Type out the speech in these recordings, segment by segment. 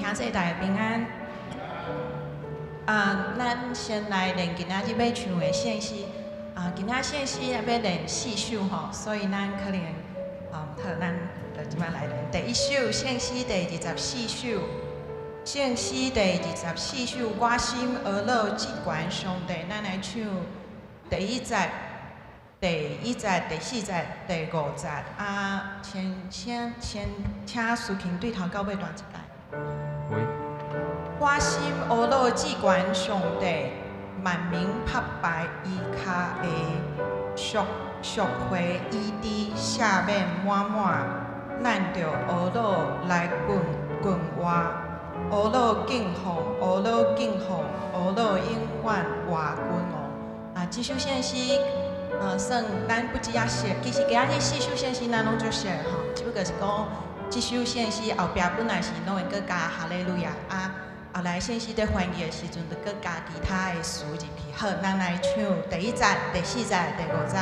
兄姊大家平安。啊，咱先來練今仔日欲唱的聖詩。啊，今仔聖詩欲練四首吼，所以咱可能，好，咱就這擺來練。第一首聖詩第24首，聖詩第二十四首，我心呵咾至懸上帝，咱來唱第一節、第一節、第四節、第五節。啊，先先先，請思琴對頭到尾彈一擺。喂。我心呵咾至懸上帝，萬民拍敗伊跤的贖贖回醫治赦免滿滿，咱著呵咾來近近活，呵咾敬奉，呵咾敬奉，呵咾永遠活君王。啊，這首聖詩，算咱不止仔熟，其實今仔日四首聖詩咱攏足熟吼，只不過是講這首聖詩後壁本來是攏會閣加哈利路亞啊。後來聖詩佇翻譯的時陣，就閣加其他的詞入去。好，咱來唱第一節、第四節、第五節。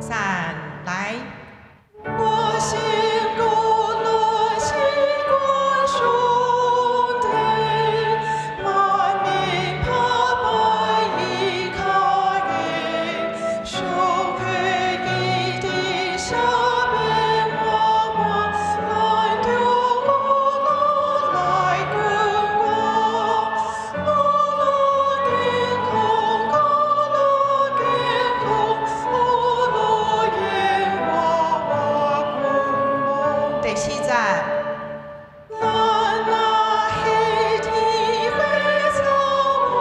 三，來。我心呵咾至懸上帝，萬民拍敗伊跤的，贖回醫治赦免滿滿，咱著呵咾來近活，呵咾敬奉，呵咾敬奉，呵咾永活活君王。第四節。咱若彼天火草滿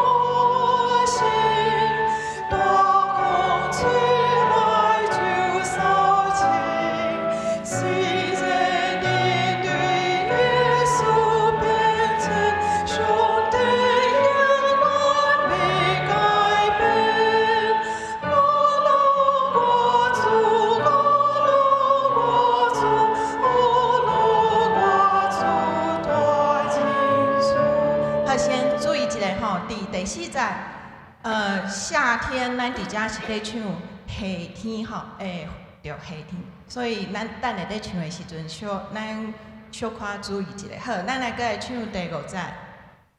身，大風吹來就掃清。雖然人對耶穌變遷，上帝永遠袂改變。呵咾我主，呵咾我主，呵咾我主大真主。好，先注意一下吼，佇第四節，夏天咱佇遮是咧唱夏天吼，對，夏天，所以咱等下咧唱的時陣，小咱小可注意一下。好，咱來閣來唱第五節，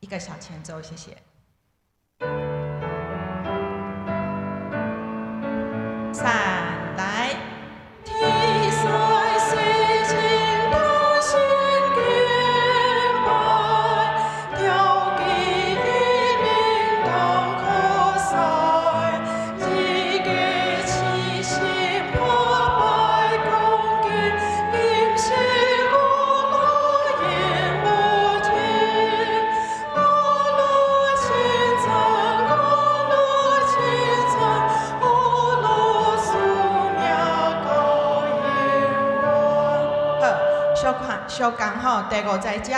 一個小前奏，謝謝。三，來。天使世人同心敬拜，調起伊名當可賽，日月星星拍敗恭敬，金色呵咾永無停，呵咾稱讚，呵咾稱讚，呵咾賜名高永遠。好，小看小講吼，第五節遮，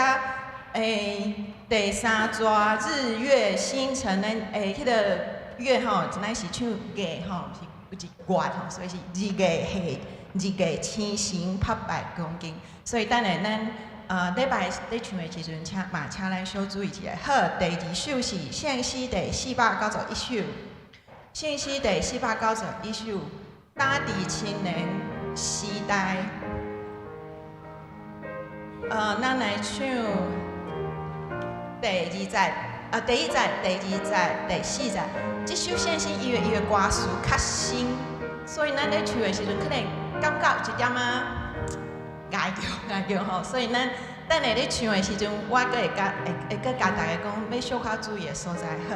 第三逝日月星辰，咱彼個月吼，咱是唱月吼，是有一月吼，所以是日月下日月星辰拍敗恭敬。所以等下咱禮拜咧唱的時陣，請嘛請咱小注意一下。好，第二首是聖詩第491首，聖詩第491首，打佇青年時代。咱來唱第二節，啊，第一節、第二節、第四節。這首聖詩因為伊的歌詞較深，所以咱咧唱的時陣可能感覺有一點仔礙著礙著吼，所以咱等下咧唱的時陣，我閣會共會會閣共大家講，欲小可注意的所在好。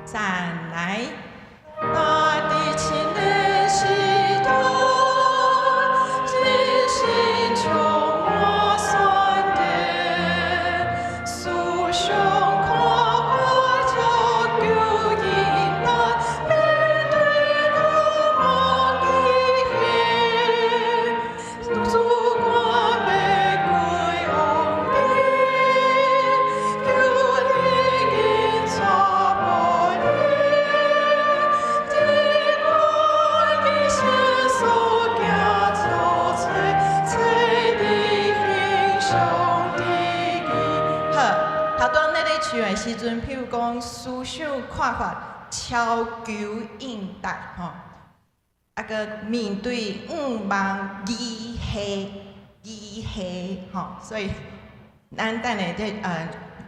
三來。打佇青年時代，真心充滿酸甜，思想看掛才求應答，面對渴望機會，主管欲歸王帝，求你緊抓無離。講思想看法超求應答吼，啊，閣面對向望義下義下吼，所以咱等下這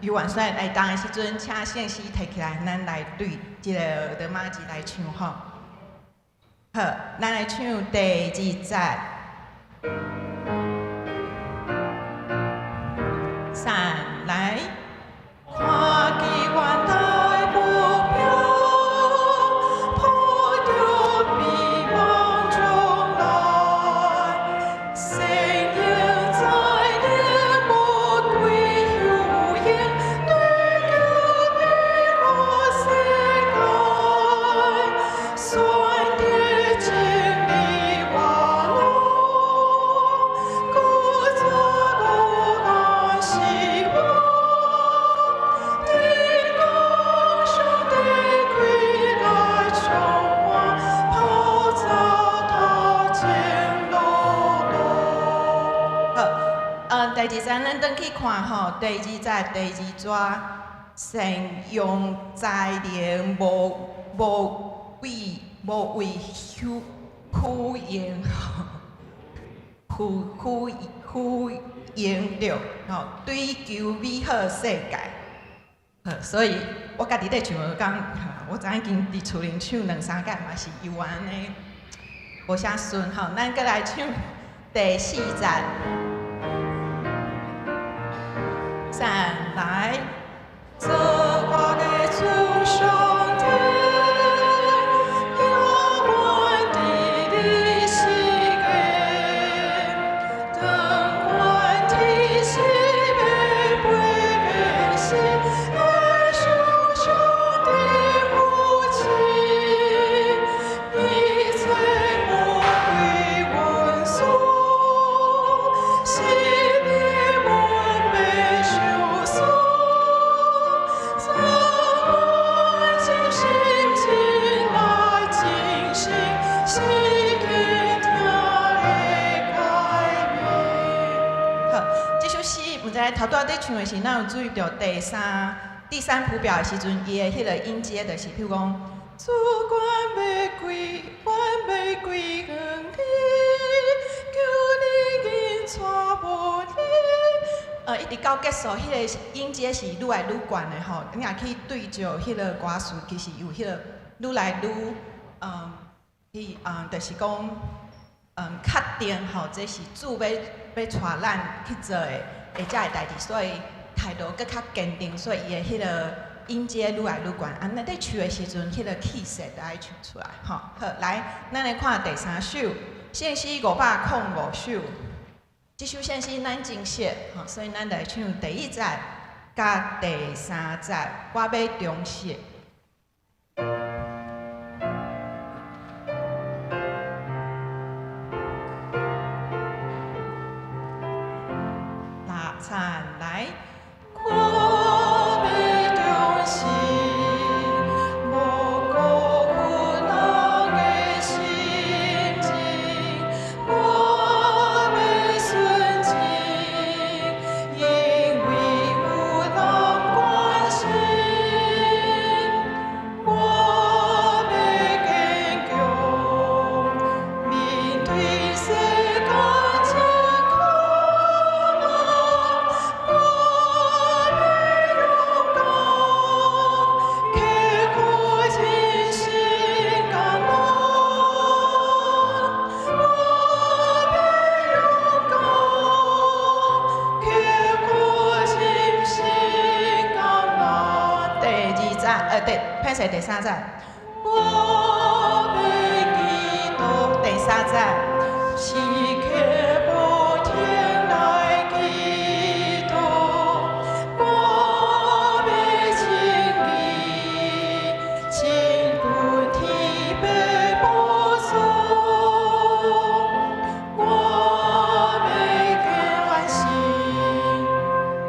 游完選來當的時陣，請聖詩提起來，咱來對這個羅馬字來唱吼。好，咱來唱第二節。三來，看見原來目標，抱著美夢將來，善用才能無對虛榮，追求美好世界，選擇真理活路，古早無眼希望，天公上帝開來充滿，跑走頭前路路。好，第二節咱轉去看吼，第二節第二節，善用才能無無為無為虛虛榮，虛虛虛榮著吼，追求美好世界。好，所以我家己咧唱的講，我知影已經佇厝裡唱兩三擺嘛是猶按呢，無啥順吼。咱閣來唱第四節，三來，做我的主上帝，永遠佇你世界，當阮天使欲飛時，愛受上帝扶持，一切魔鬼阮所，是你阮欲受損，怎阮心情來進行，是緊聽的改變。好，這首詩，毋知頭拄仔咧唱的時，咱有注意著第三譜表的時陣，伊的彼個音階就是，譬如講，主阮欲歸，阮欲歸向你，求你引帶無你。一直到結束，彼個音階是愈來愈懸的吼。你若去對照彼個歌詞，其實有彼個愈來愈，去，就是講，確定吼，這是主欲欲帶咱去做的，會遮的代誌，所以態度閣較堅定，所以伊的彼個音階愈來愈懸。啊，咱咧唱的時陣，彼個氣勢就愛唱出來，吼。好，來，咱來看第三首，聖詩505首。這首聖詩咱真熟，吼，所以咱來唱第一節佮第三節，我欲忠實。來，三來。我欲忠實，無辜負人的心情，我欲順從，因為有人關心。我欲堅強，面對世間情苦難，我欲勇敢，克服人生艱難。我欲勇敢，克服人生艱難。第二節，第，歹勢第三節。我欲祈禱第三節，時刻不停來祈禱，我欲親自親近天父寶座，我欲堅信，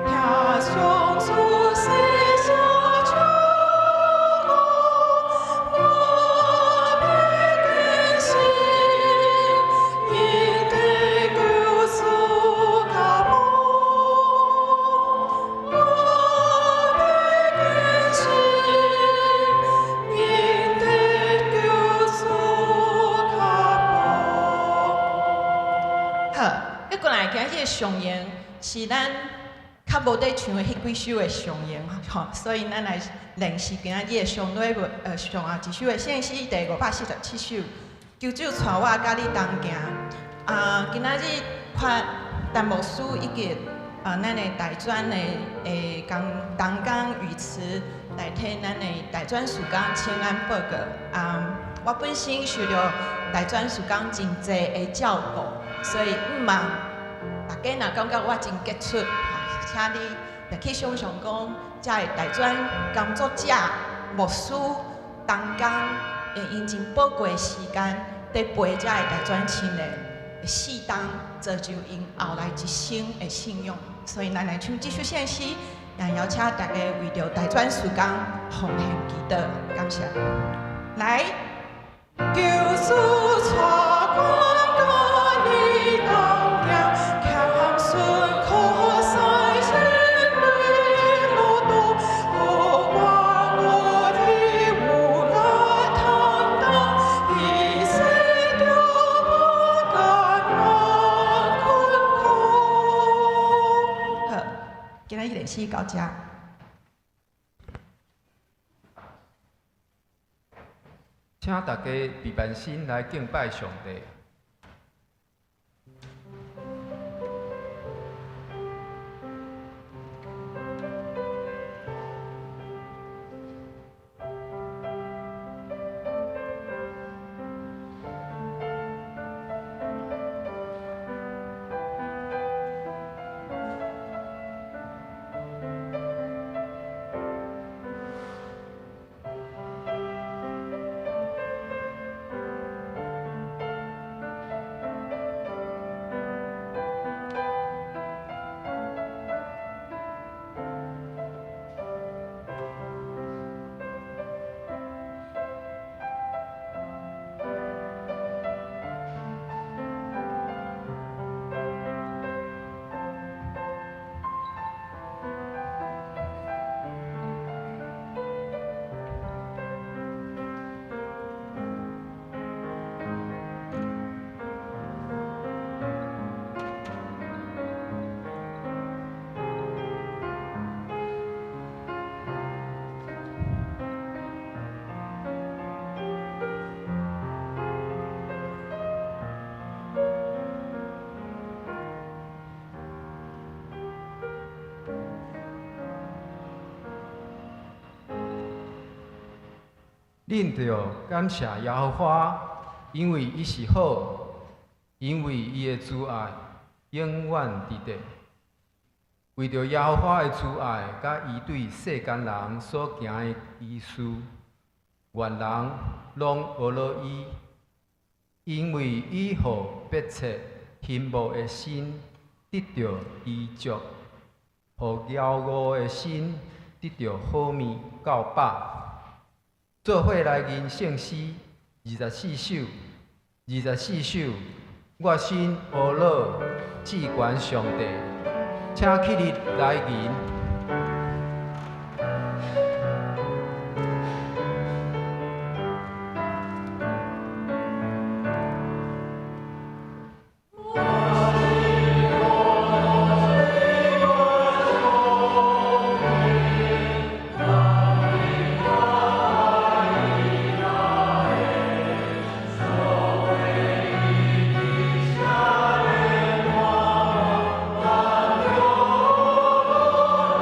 聽上主寫下祝福，我欲堅信，應得上閒是咱較無咧唱的彼幾首的上閒吼，所以咱來練習今仔日的上禮物，上後一首的聖詩第547首，求主帶我佮你同行。啊，今仔日看陳牧師以及咱的大專的工同工語詞來替咱的大專事工請安報告。啊，我本身受著大專事工真濟的照顧，所以毋望大家若感覺我真傑出，請你入去想像講，遮的大專工作者、牧師、同工，會用真寶貴的時間，佇陪遮的大專青年，適當造就𪜶後來一生的信仰。所以，咱來唱這首聖詩，也邀請大家為著大專事工奉獻祈禱，感謝。來，求主帶我佮你同行，謙遜苦西前的路途，予我有力有力通當，一生中無艱難困苦。好，今仔日練習到遮。請大家閉目心來敬拜上帝。恁著感謝耶和華，因為伊是好，因為伊的慈愛永遠佇咧。為著耶和華的慈愛，佮伊對世間人所行的奇事，願人攏呵咾伊，因為伊予迫切欣慕的心得著知足，予驕傲的心得著好麵夠飽。做伙來吟聖詩24首，24首，我心呵咾至懸上帝，請起立來吟。我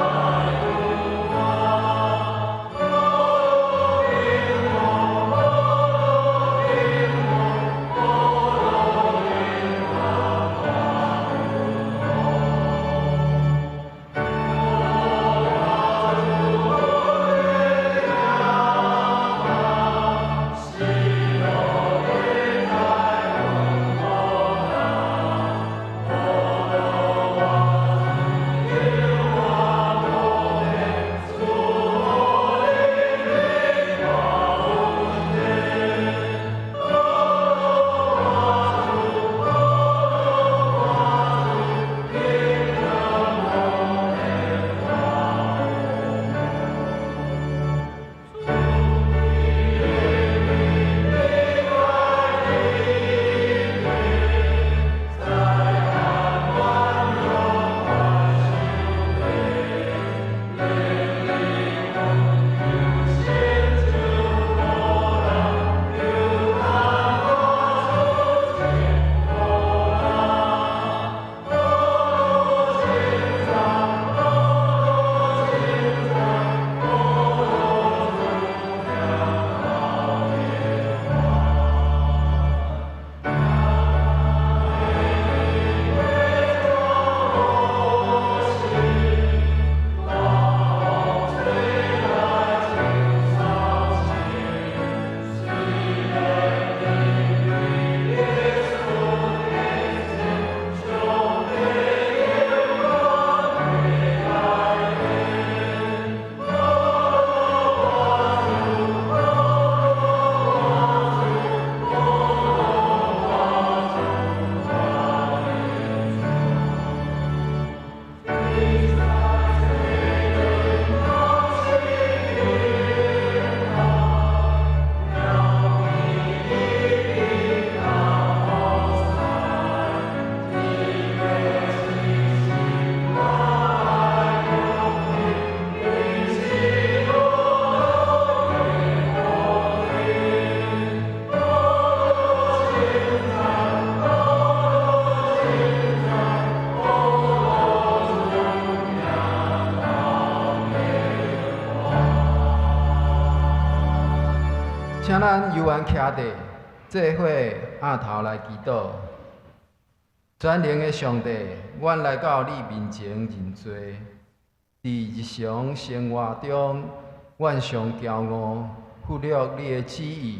請咱悠閒徛佇，做伙仰頭來祈禱。全能的上帝，阮來到你面前認罪。佇日常生活中，阮常驕傲，忽略你的旨意，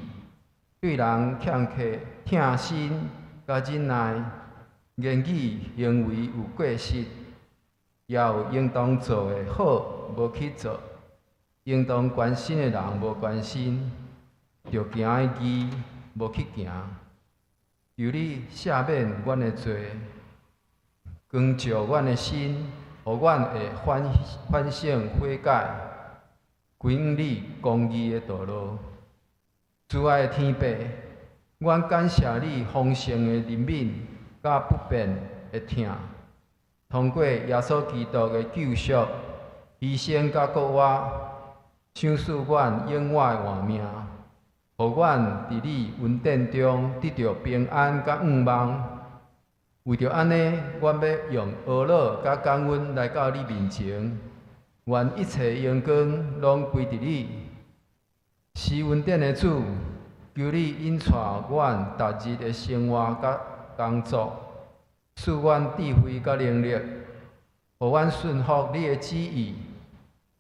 對人欠缺疼心佮忍耐，言語行為有過失，也有應當做的好無去做，應當關心的人無關心，著行的義無去行。求你赦免阮的罪，光照阮的心，予阮會反省悔改，歸向你公義的道路。慈愛的天父，阮感謝你豐盛的憐憫佮不變的疼，通過耶穌基督的救贖、犧牲佮復活，賞賜阮永遠的活命，予阮佇你恩典中得著平安佮盼望。為著按呢，阮欲用呵咾佮感恩來到你面前，願一切榮光攏歸佇你。施恩典的主，求你引帶阮逐日的生活佮工作，賜阮智慧佮能力，予阮順服你的旨意，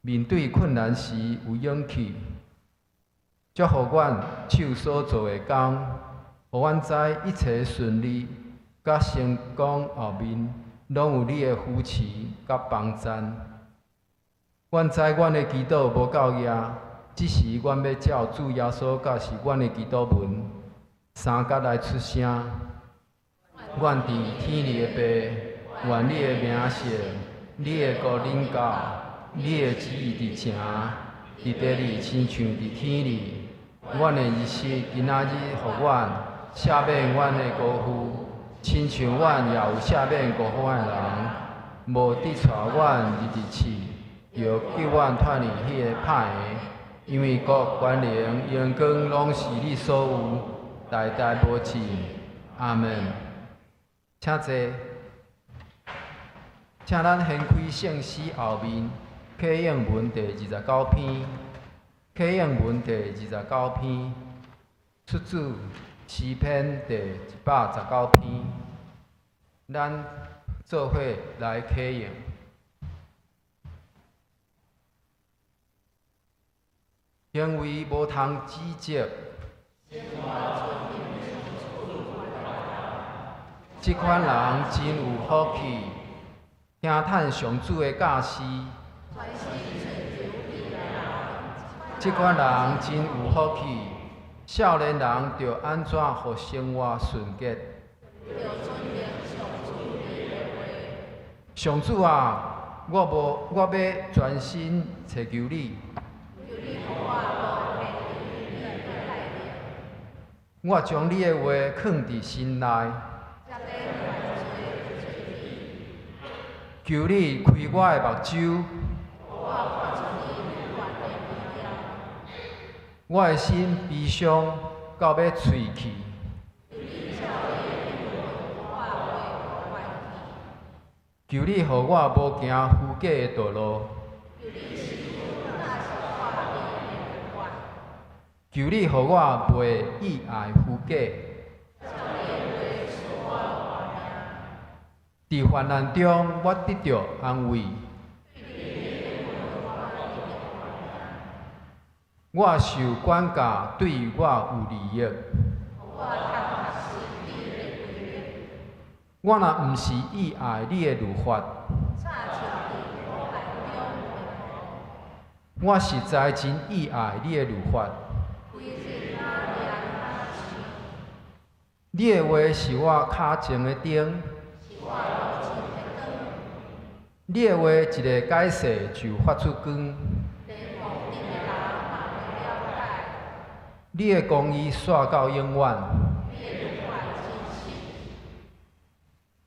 面對困難時有勇氣，祝福阮手所做的工，予阮知一切順利佮成功後面，攏有你的扶持佮幫贊。阮知阮的祈禱無夠額，這時阮欲照主耶穌教示阮的祈禱文，三角來出聲。阮佇天裡的父，願你的名聖，你的國臨到，你的旨意佇成，佇地裡親像佇天裡。阮的日食今仔日予阮，赦免阮的辜負，親像阮也有赦免辜負阮的人，無得帶阮入去試，著救阮脫離彼個歹的。因為國、權能、榮光攏是你所有，代代無盡。阿門。請坐，請咱掀開聖詩後面，啟應文第二十九篇，啟應文第二十九篇，出自詩篇第119篇，咱做伙來啟應。行為無通指責，這款人真有福氣，聽趁上主的教示。這款人真有福氣，少年人著按怎予生活純潔？上主啊，我無，我欲專心揣求你。我將你的話囥佇心內，求你開我的目睭，我的心悲傷到欲碎去。求你予我無行虛假的道路。求你予我袂意愛虛假。佇患難中，我得著安慰。我受管教對我有利益。我若毋是意愛你的律法，我實在真意愛你的律法。你的話是我跤前的燈，你的話一个解釋就發出光。你的公義紲到永遠。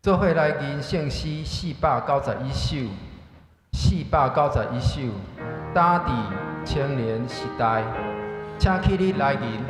做伙來吟聖詩491首，491首，打佇青年時代，請起立來吟。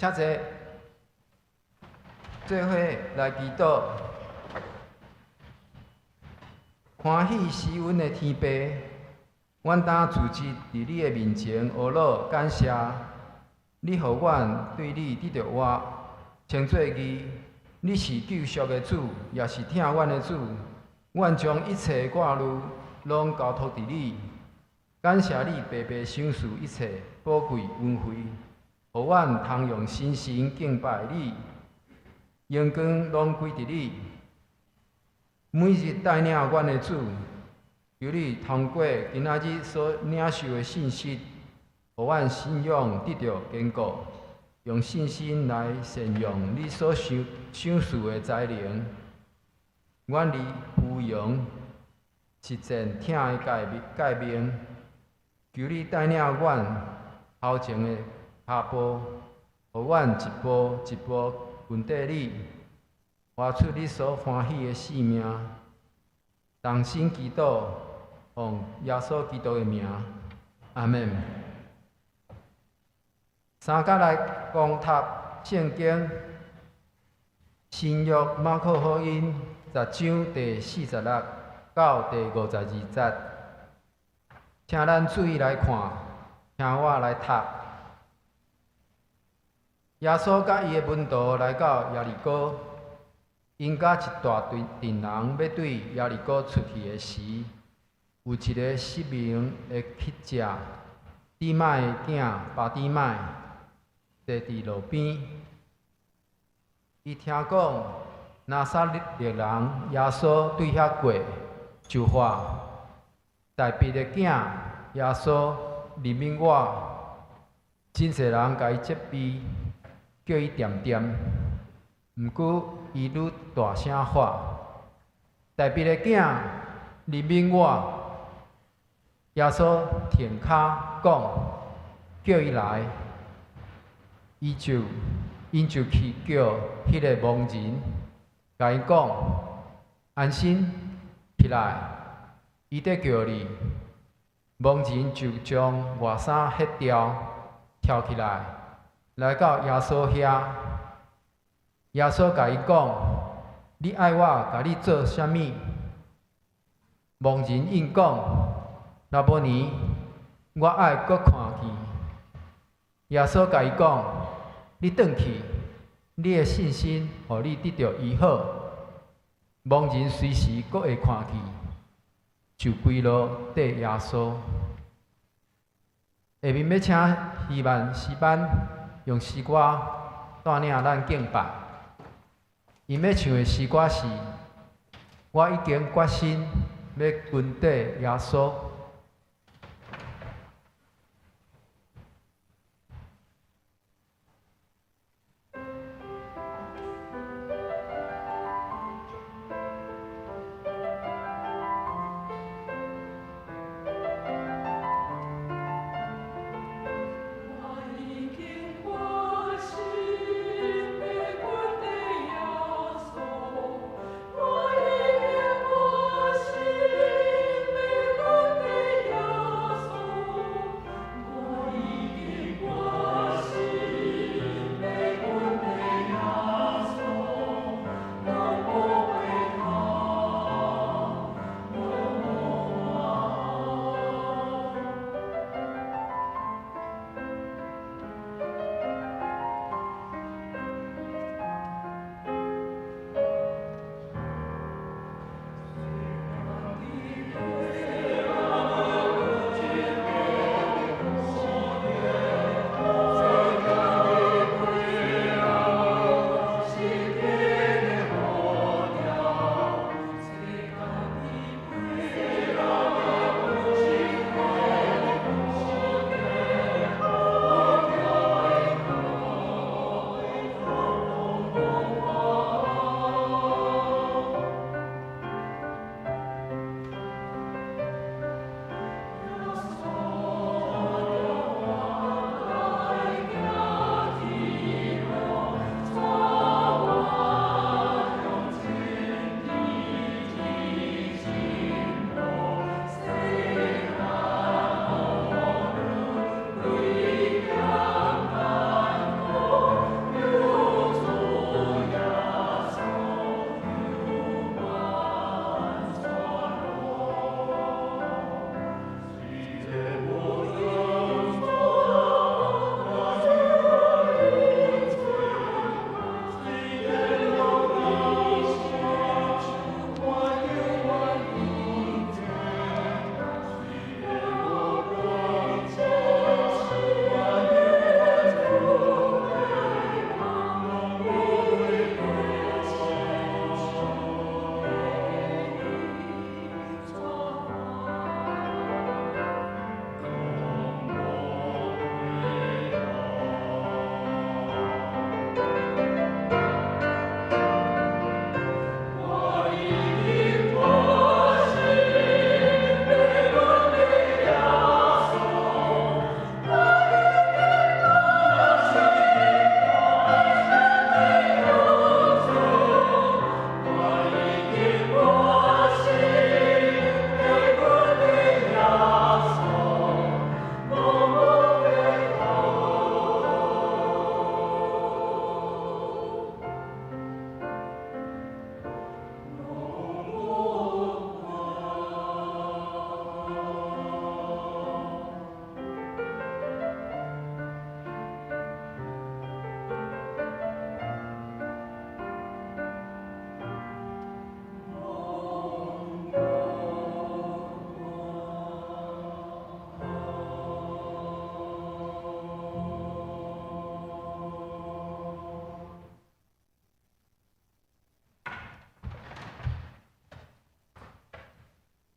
請坐，做伙來祈禱。歡喜施恩的天父，阮當自知佇你的面前呵咾感謝，你予阮對你得著活，稱做義。你是救贖的主，也是疼阮的主。阮將一切掛慮攏交託佇你，感謝你白白賞賜一切寶貴恩惠，予阮通用心神敬拜你，榮光攏歸佇你。每日帶領阮的主，求你通過今仔日所領受的信息，予阮信仰得著堅固，用信心來善用你所賞賞賜的才能，遠離虛榮，實踐疼的誡命誡命。求你帶領阮頭前的跤步，予阮一步一步跟綴你，活出你所歡喜的生命。同心祈禱，奉耶穌基督的名，阿們。三甲來共讀聖經，新約馬可福音十章第46到第52節，請咱注意來看，聽我來讀。耶穌佮伊的門徒來到耶利哥，𪜶佮一大陣陣人欲對耶利哥出去的時，有一个失明的乞者，底買的囝巴底買，坐佇路邊。伊聽講拿撒勒人耶穌對遐過，就喊：大衛的囝耶穌，憐憫我！真濟人共伊責備，叫伊恬恬。毋過伊愈大聲喊：大衛的囝，憐憫我！耶穌停跤講，叫伊來。伊就𪜶就去叫彼个盲人，共伊講：安心起來，伊佇叫你。盲人就將外衫歇掉，跳起來，來到耶穌遐。耶穌共伊講：你愛我共你做啥物？盲人應講：拉波尼，我愛閣看見。耶穌共伊講：你轉去，你的信心予你得著醫好。盲人隨時閣會看見，就規路綴耶穌。下面欲請希萬詩班用詩歌帶領咱敬拜。𪜶欲唱的詩歌是：我已經決心欲跟綴耶穌。我已經決心欲跟綴耶穌，我已經決心欲跟綴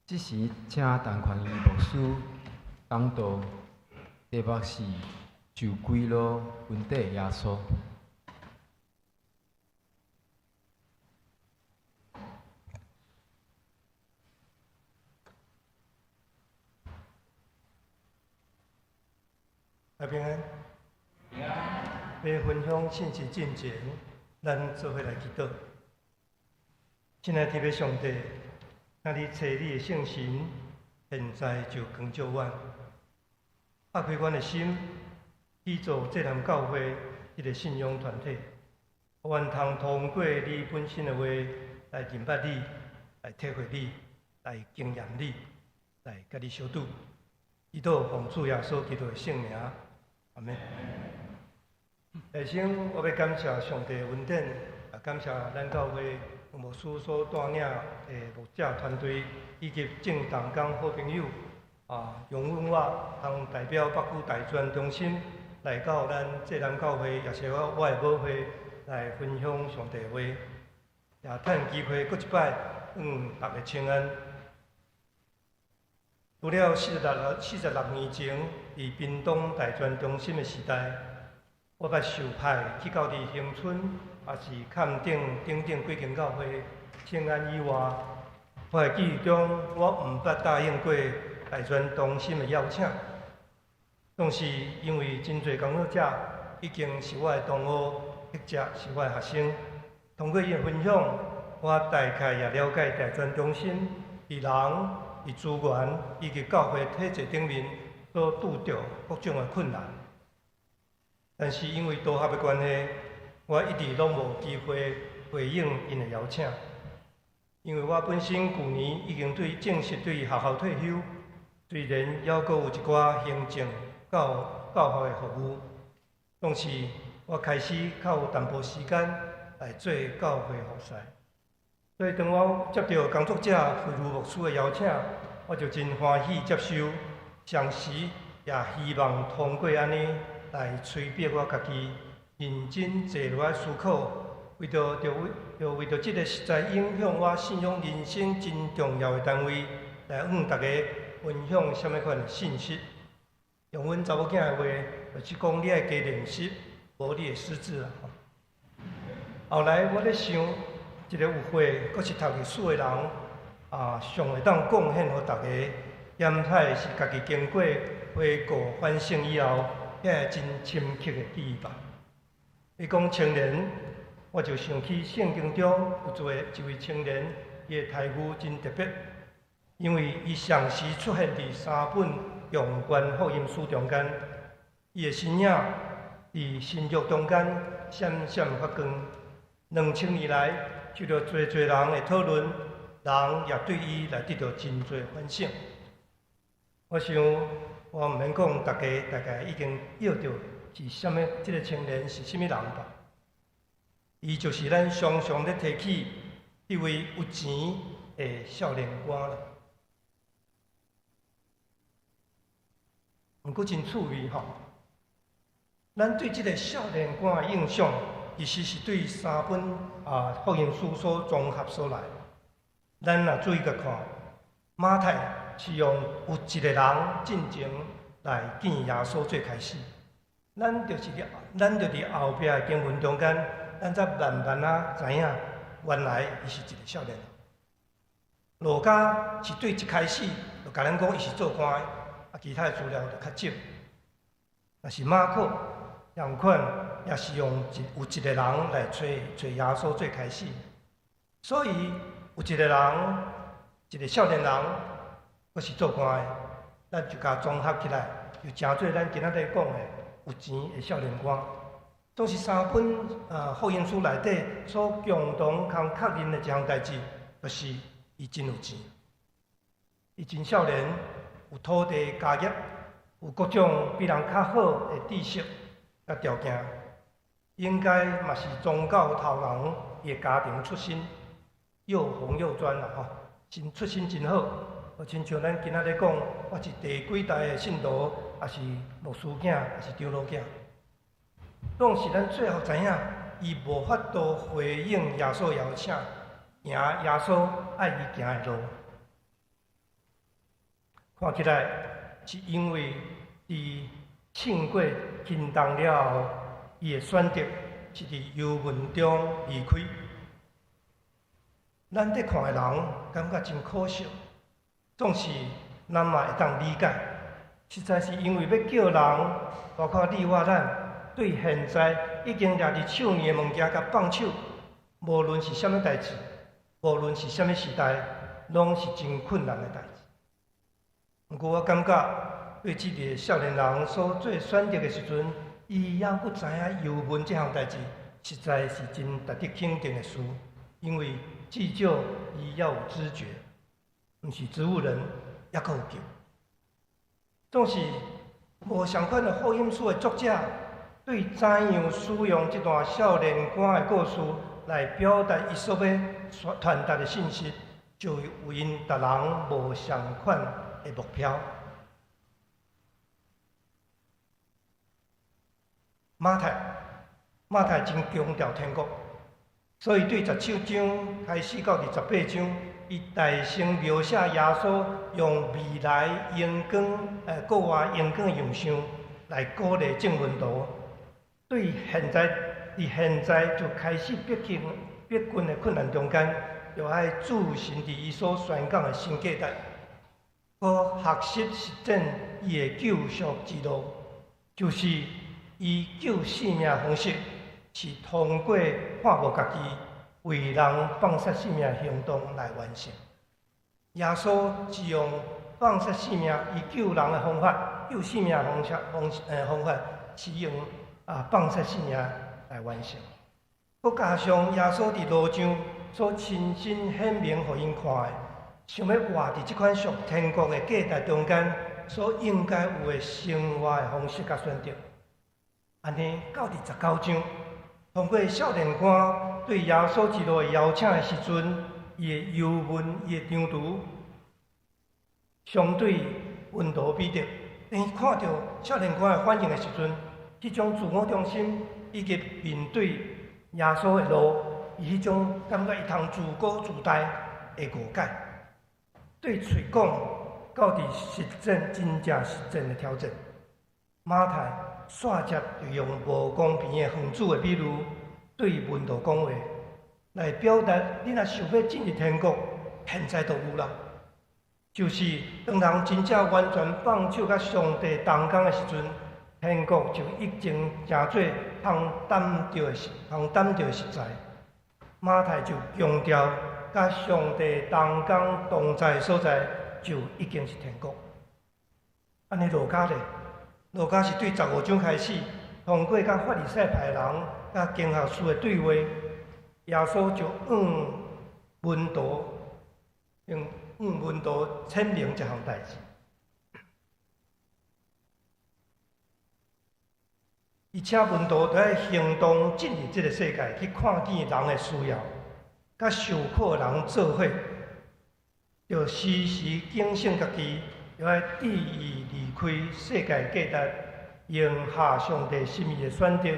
這時，請陳寬義牧師講道，題目是受歸路恩底耶穌。大平安。欲分享信息進前，咱做伙來祈禱。親愛的天父上帝，請你差你的聖神，現在就光照阮，打開阮的心，去做這南教會這个信仰團體，予阮通通過你本身的話來認捌你，來體會你，來經驗你，來佮你相拄。祈禱奉主耶穌基督的聖名，阿們。首先，我欲感謝上帝的恩典，也感謝咱教會牧師所帶領的牧者團隊，以及眾同工好朋友，容許我通代表北區大專中心來到咱濟南教會，也是我的母會來分享上帝的話，也趁機會閣一擺向大家請安。除了46年前，佇屏東大專中心的時代，我捌受派去到佇恆春，也是崁頂等等幾間教會請安以外，我的記憶中，我毋捌答應過大專中心的邀請。當時因為真濟工作者已經是我的同學，或者是我的學生，通過伊的分享，我大概也了解大專中心佇人、佇資源以及教會體制頂面所拄著各種的困難。但是因為道合的關係，我一直攏無機會回應𪜶的邀請。因為我本身舊年已經對正式對學校退休，雖然猶閣有一寡行政教教學的服務，當時我開始較有淡薄時間來做教會服侍。所以當我接到工作者惠如牧師的邀請，我就真歡喜接受，同時也希望通過按呢來催逼我家己認真坐落來思考，為著這个實在影響我信仰人生真重要的單位，來向大家分享啥物款的信息。用阮查某囝的話，就是講你愛加練習，無你會失智啦。後來我咧想，一个有血，閣是讀歷史的人，上會當貢獻予大家，減太是家己經過回顧反省以後，遐個真深刻的記憶吧。伊講青年，我就想起聖經中有一位青年，伊的待遇真特別，因為伊同時出現佇三本重關福音書中間，伊的身影佇新約中間閃閃發光。2000年來，受到濟濟人的討論，人也對伊來得到真濟反省。我想，我毋免講，大家大概已經臆著是啥物，這个青年是啥物人吧？伊就是咱常常咧提起彼位有錢的少年官啦。毋過真趣味吼，咱對這个少年官的印象，其實是對三本福音書所綜合所來。咱若注意共看，馬太是用有一个人進前來見耶穌做開始。咱就佇後壁的經文中間，咱才慢慢仔知影，原來伊是一个少年。路加是對一開始就共咱講伊是做官的，其他的資料就較少。但是馬可仝款也是用有一个人來揣耶穌做開始，所以有一个人，一个少年人，閣是做官的，咱就共綜合起來，就成做咱今仔日講的有錢的少年官。總是三本福音書內底所共同通確認的一項代誌，就是伊真有錢，伊真少年，有土地家業，有各種比人較好的知識佮條件，應該嘛是宗教頭人伊的家庭出身，又紅又專啦吼，真出身真好。無親像咱今仔日講，我是第幾代的信徒，抑是牧師囝，抑是長老囝。總是咱最後知影，伊無法度回應耶穌邀請，行耶穌愛伊行的路。看起來是因為佇勝過輕重了後，伊的選擇是佇憂悶中離開。咱佇看的人感覺真可惜，總是咱嘛會當理解，實在是因為欲叫人，包括你我咱，對現在已經掠佇手裡的物件共放手，無論是啥物代誌，無論是啥物時代，攏是真困難的代誌。毋過我感覺，對這个少年人所做選擇的時陣，伊猶閣知影憂悶這項代誌，實在是真值得肯定的事，因為至少伊猶有知覺，毋是植物人，猶閣有救。總是無仝款的福音書的作者，對怎樣使用這段少年官的故事來表達伊所欲傳達的信息，就有𪜶逐人無仝款的目標。馬太，馬太真強調天國，所以對17章開始到28章，伊大聲描寫耶穌用未來榮光、國外榮光的樣式來鼓勵眾門徒，對現在佇現在就開始逼近逼近的困難中間，著愛注神佇伊所宣講的新價值，閣學習實踐伊的救贖之路，就是伊救性命方式是通過看無家己為人放捨性命的行動來完成。耶穌是用放捨性命，伊救人的方法，救性命的方式方方法是用放捨性命來完成。閣加上耶穌佇路上所親身顯明予𪜶看的，想欲活佇這款屬天國的價值中間所應該有的生活的方式佮選擇。按呢，到佇19章，通過少年官對耶穌之路的邀請的時陣，伊的憂悶，伊的張櫥，相對門徒彼得，當伊看著少年官的反應的時陣，彼種自我中心以及面對耶穌的路，伊彼種感覺伊通自高自大的誤解，對喙講到佇實踐真正實踐的挑戰。馬太煞接就用無公平的園主的比喻，對門徒講話，來表達你若想欲進入天國，現在就有啦。就是當人真正完全放手佮上帝同工的時陣，天國就已經成做通擔著的通擔著的實在。馬太就強調，佮上帝同工同在的所在，就已經是天國。按呢路加咧，路加是對15章開始，通過佮法利賽派人佮經學士的對話，耶穌就向門徒，用向門徒闡明一項代誌。伊請門徒著愛行動進入這个世界，去看見人的需要，佮受苦的人做伙，著時時警醒家己，著愛注意離開世界價值，應下上帝心意的選擇，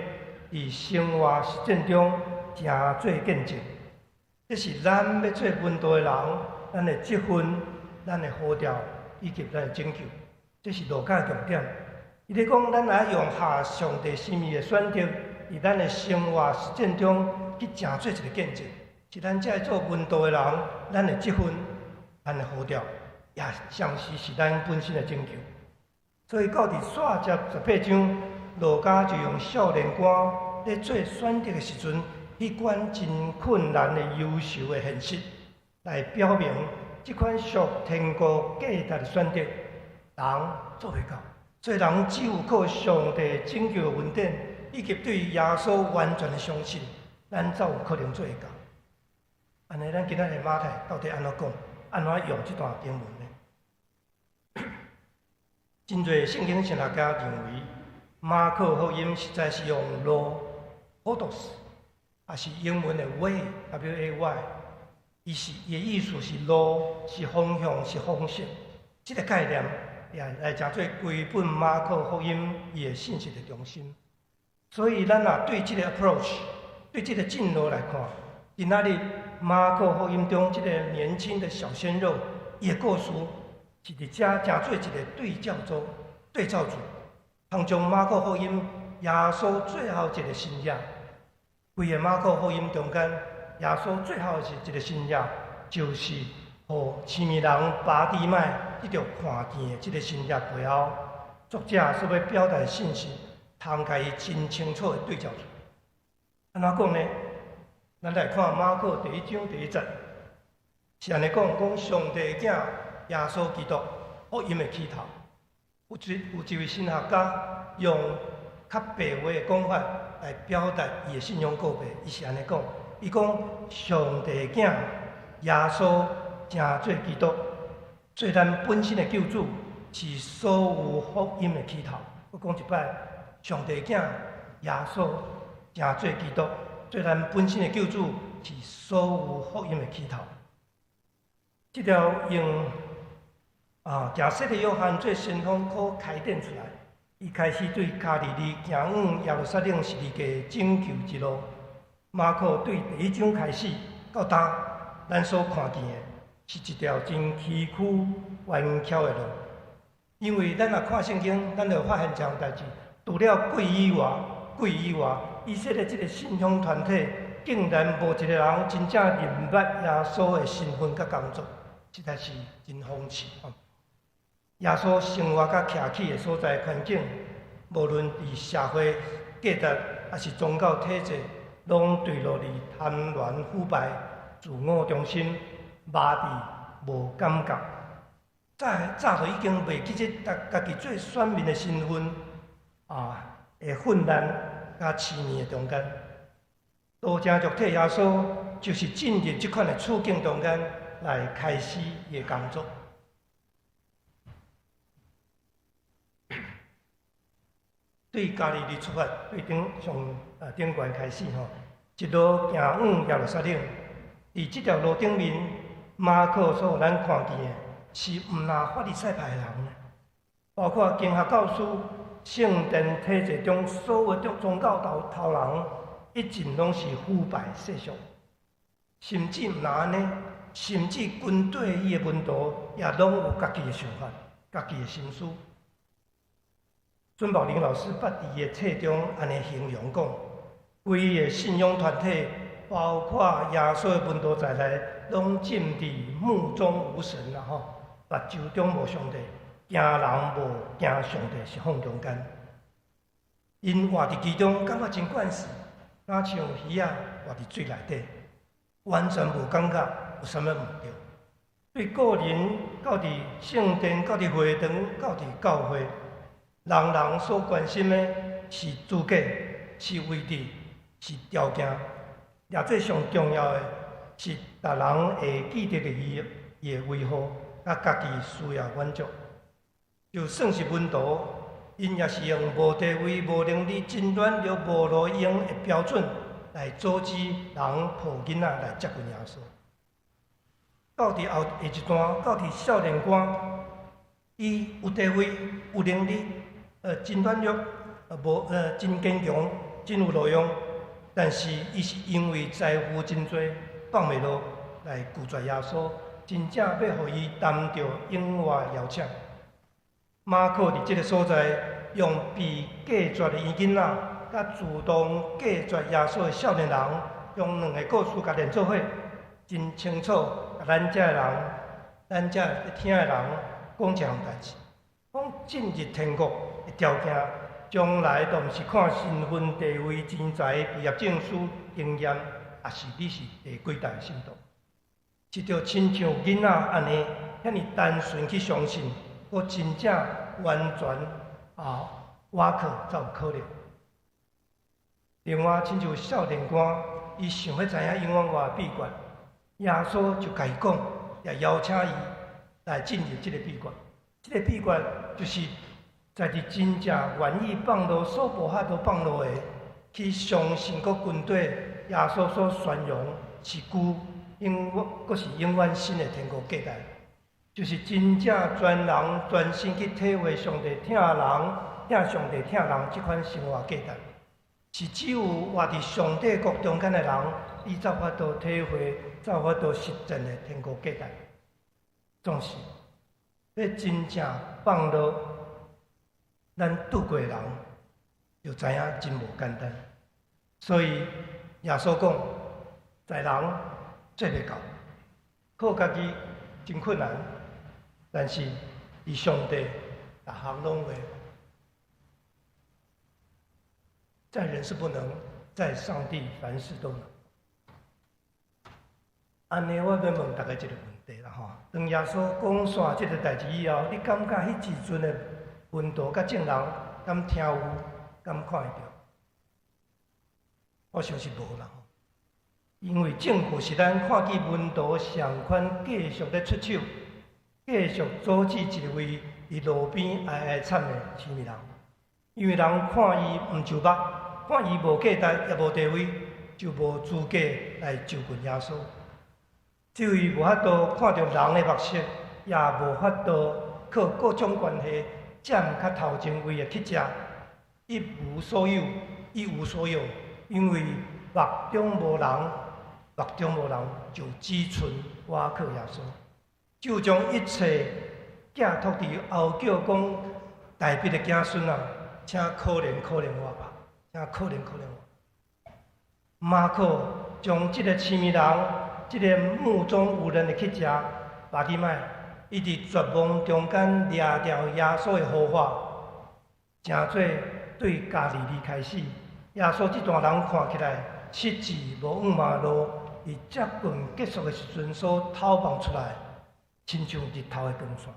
佇生活實踐中誠做見證。這是咱欲做門徒的人，咱的職分、咱的呼召以及咱的拯救，這是路加的重點。伊咧講，咱愛用下上帝心意的選擇，佇咱的生活實踐中去誠做一个見證。是咱這做門徒的人，咱的職分、咱的呼召，也同時是咱本身的拯救。所以到佇煞節18章，路加就用少年官咧做選擇的時陣，彼款真困難的憂愁的現實，來表明這款屬天國價值的選擇，人做袂到。所以人只有靠上帝拯救的恩典，以及對耶穌完全的相信，咱才有可能做會到。按呢，咱今仔日馬太到底按怎講？按怎用這段經文呢？真濟聖經神學家認為，馬可福音實在是用路（hodos），抑是英文的 way（w a y），伊是伊的意思是路，是方向，是方式。這个概念也來成做規本馬可福音伊的信息的中心。所以，咱若對這个 approach，對這个進路來看，今仔日馬可福音中這个年輕的小鮮肉，伊的故事是佇遮成做一个對照組、對照組，通將馬可福音耶穌最後一个神跡，規个馬可福音中間，耶穌最後是一个神跡，就是予痴耳人巴底買得著看見的這个神跡背後，作者所欲表達的信息，通共伊真清楚的對照出。按怎講呢？咱來看馬可第一章第一節，是按呢講，講上帝的囝耶穌基督福音的起頭。有一位神學家用較白話的講法來表達伊的信仰告白，伊是按呢講，伊講上帝的囝耶穌成做基督，做咱本身的救主，是所有福音的起頭。閣講一擺，上帝的囝耶穌成做基督，做咱本身的救主，是所有福音的起頭。這條用行洗禮約翰做先鋒，可開展出來。伊開始對加利利行往耶路撒冷十字架拯救之路。馬可對第一章開始到今，咱所看見的是一條真崎嶇彎曲的路。因為咱若看聖經，咱就發現一項代誌，除了鬼以外，鬼以外，以色列這个信仰團體竟然無一個人真正認捌耶穌的身份佮工作，實在是真諷刺。耶穌生活佮徛起的所在環境，無論佇社會價值，抑是宗教體制，攏墜落佇貪婪腐敗、自我中心、麻痹、無感覺。早早就已經袂記得家己做選民的身份的混亂佮痴迷的中間，道成肉體耶穌就是進入這款的處境中間來開始伊的工作。對加利利出發，對頂上頂懸開始吼，一路行往耶路撒冷。佇這條路頂面，馬可所予咱看見的是毋但法利賽派的人，包括經學教師、聖殿體制中所有的宗教頭頭人，一盡攏是腐敗世俗，甚至毋但按呢，甚至軍隊伊的門徒也攏有家己的想法、家己的心思。孫寶玲老師捌佇伊的冊中按呢形容講，規个信仰團體，包括耶穌的門徒在內，攏浸佇目中無神啦吼，目睭中無上帝，驚人無驚上帝是放中間。𪜶活佇其中，感覺真慣勢，若像魚仔活佇水內底，完全無感覺有啥物毋對。對個人到佇聖殿，到佇會堂，到佇教會，人人所關心的是資格，是位置，是條件，也最上重要的是，逐人會記得的伊伊的維護，佮家己需要滿足。就算是門徒，𪜶也是用無地位、無能力、真軟弱、無路用的標準來阻止人抱囡仔來接近耶穌。到佇後下一段，到佇少年官，伊有地位、有能力，真軟弱，無真堅強，真有路用，但是伊是因為財富真濟，放袂落來拒絕耶穌，真正欲予伊擔著永活的邀請。馬可佇這个所在，用被隔絕的嬰仔，佮主動隔絕耶穌的少年人，用兩个故事共連做伙，真清楚，共咱遮的人，咱遮咧聽的人講一項代誌，講進入天國的條件，從來都毋是看身份、地位、錢財、畢業證書、經驗，抑是你是第幾代信徒，是著親像囡仔按呢，遐爾單純去相信，閣真正完全倚靠才有可能。另外，親像少年官，伊想欲知影永遠活的秘訣，耶穌就共伊講，也邀請伊來進入這个秘訣。這个秘訣就是在佇真正願意放落所無法度放落的，去相信閣跟綴耶穌所宣揚是舊永遠，閣是永遠新的天國價值，就是真正全人全心去體會上帝疼人、疼上帝疼人這款生活價值，是只有活佇上帝國中間的人，伊才有法度體會，才有法度實踐的天國價值。總是，欲真正放落咱拄過的人，就知影真無簡單。所以耶穌講，在人做袂到，靠家己真困難，但是佇上帝，逐項攏會。在人是不能，在上帝凡事都能。按呢，我欲問大家一个問題啦吼。當耶穌講煞這个代誌以後，你感覺彼時陣的門徒佮眾人敢聽有，敢看會著？我想是無啦吼。因為證據是咱看見門徒仝款繼續咧出手，繼續阻止一位佇路邊哀哀慘的痴迷人。因為人看伊毋就目，看伊無價值也無地位，就無資格來就近耶穌。這位無法度看著人的目色，也無法度靠各種關係佔較頭前位的乞食，一無所有，一無所有，因為目中無人，目中無人，就只賰倚靠耶穌，就將一切寄託佇哀叫講大衛的子孫啊，請可憐可憐我吧，請可憐可憐我。馬可將這個痴迷人，這个目中無人的乞食巴底買，伊佇絕望中間掠著耶穌的呼喊，成做對加利利開始，耶穌這段人看起來失志無向馬路，佇接近結束的時陣所透放出來，親像日頭的光線。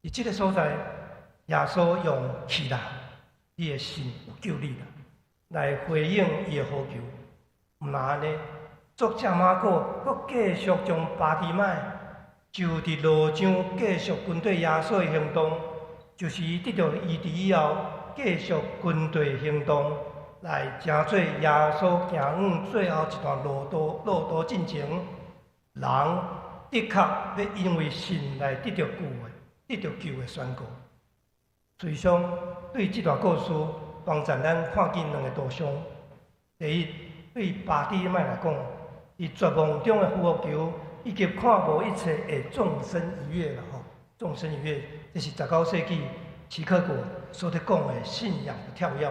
佇這个所在，耶穌用去啦，你的信有救你啦，來回應伊的呼求。毋但按呢，作者馬可閣繼續將巴底買就佇路上繼續跟綴耶穌的行動，就是伊得著醫治以後，繼續跟綴行動，來成做耶穌行往最後一段路途進前，人的確欲因為信來得著救的、得著救的宣告。隨想對這段故事幫助咱看見兩个圖像。第一，對巴底買來講，佇絕望中的呼求，以及看無一切會縱身一躍啦吼，縱身一躍，這是19世紀齊克果所佇講的信仰的跳躍。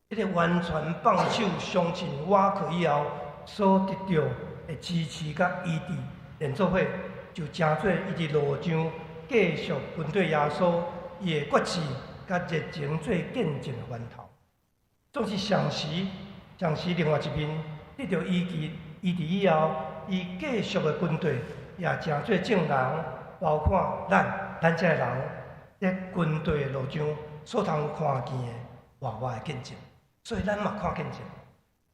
彼个完全放手相信倚靠以後，所得著的支持佮醫治，連做伙就成做伊佇路上繼續跟綴耶穌，伊的決志佮熱情做見證的源頭。總是同時，同時另外一面得著醫治，醫治以後，伊繼續的跟綴，也成做眾人，包括咱，咱這个人佇跟綴的路上所通看見的活活的見證。所以咱嘛看見證，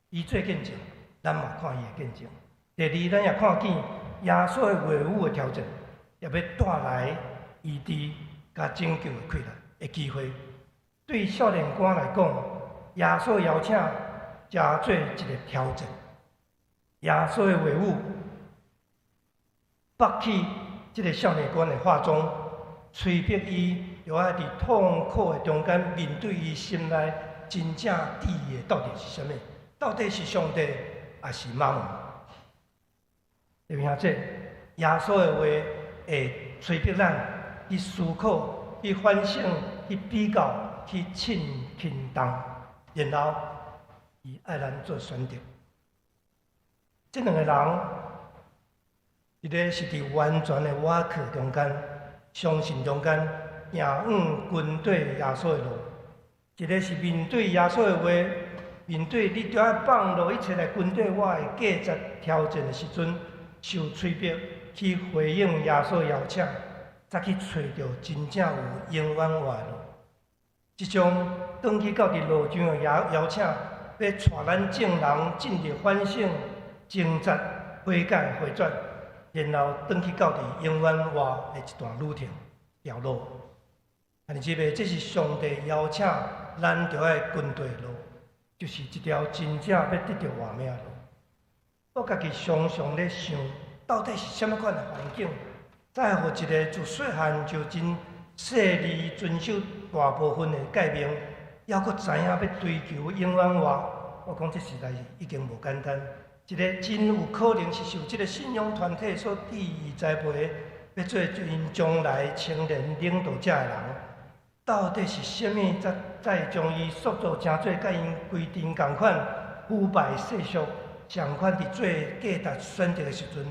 伊做見證，咱嘛看伊的見證。第二，咱也看見耶穌的話語的挑戰，也欲帶來醫治佮拯救的氣力的機會。對少年官來講，耶穌邀請成做一个挑戰。耶穌的話語，剝去這个少年官的化妝，催逼伊，著愛佇痛苦的中間面對伊心內真正佇的到底是啥物？到底是上帝，抑是瑪門？弟兄姊，耶穌的話會催逼咱去思考、去反省、去比較、去稱輕重，然後伊愛咱做選擇。這兩个人，一个是佇完全的倚靠中間、相信中間，行往跟綴耶穌的路；一个是面對耶穌的話，面對你著愛放落一切來跟綴我的價值挑戰的時陣，受催逼去回應耶穌的邀請，才去揣著真正有永遠活的路。這種轉去到佇路上的邀請，欲帶咱眾人進入反省、掙扎、悔改、回轉，然後轉去到佇永遠活的一段旅程、一條路。但是這是上帝邀請咱著愛跟綴的路，就是一條真正欲得著活命的路。我家己常常咧想，到底是啥物款的環境，才會予一个自細漢就真細膩遵守大部分的誡命，猶閣知影欲追求永遠活？我講這實在是已經無簡單。一个真有可能是受這个信仰團體所注意栽培，欲做𪜶將來青年領導者的人，到底是啥物才再將伊塑造成做佮𪜶規陣仝款腐敗世俗，相款佇做價值選擇的時陣，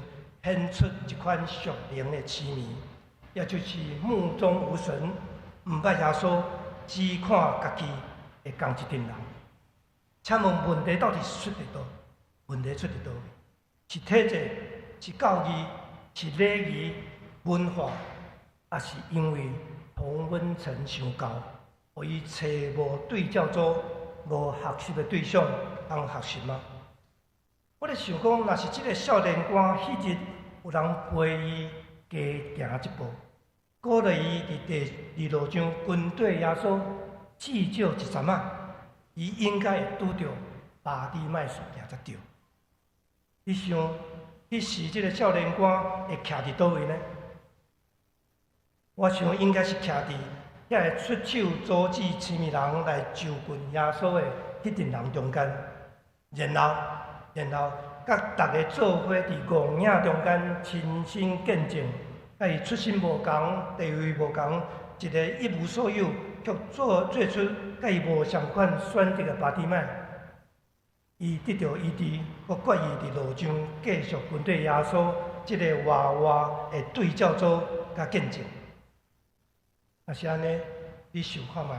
顯出一款屬靈的痴迷，也就是目中無神，毋捌耶穌，只看家己的仝一陣人。請問問題到底是出佇佗？問題出佇佗位？是體制？是教義？是禮儀？文化？抑是因為同溫層傷厚，予伊揣無對照組，無學習的對象通學習嗎？我咧想講，若是這个少年官彼日有人陪伊加行一步，鼓勵伊佇第二路上跟綴耶穌至少一站仔，伊應該會拄著巴底買事件才對。你想，彼時這个少年官會徛佇佗位呢？我想應該是徛佇遐个出手阻止痴迷人來就近耶穌的彼陣人中間，然後，佮逐个做伙佇戇影中間親身見證，佮伊出身無仝，地位無仝，一个一無所有，卻做出佮伊無相款選擇的巴底買，伊得著醫治，閣決意佇路上繼續跟綴耶穌這个活活的對照組佮見證。若是按呢，你想看覓？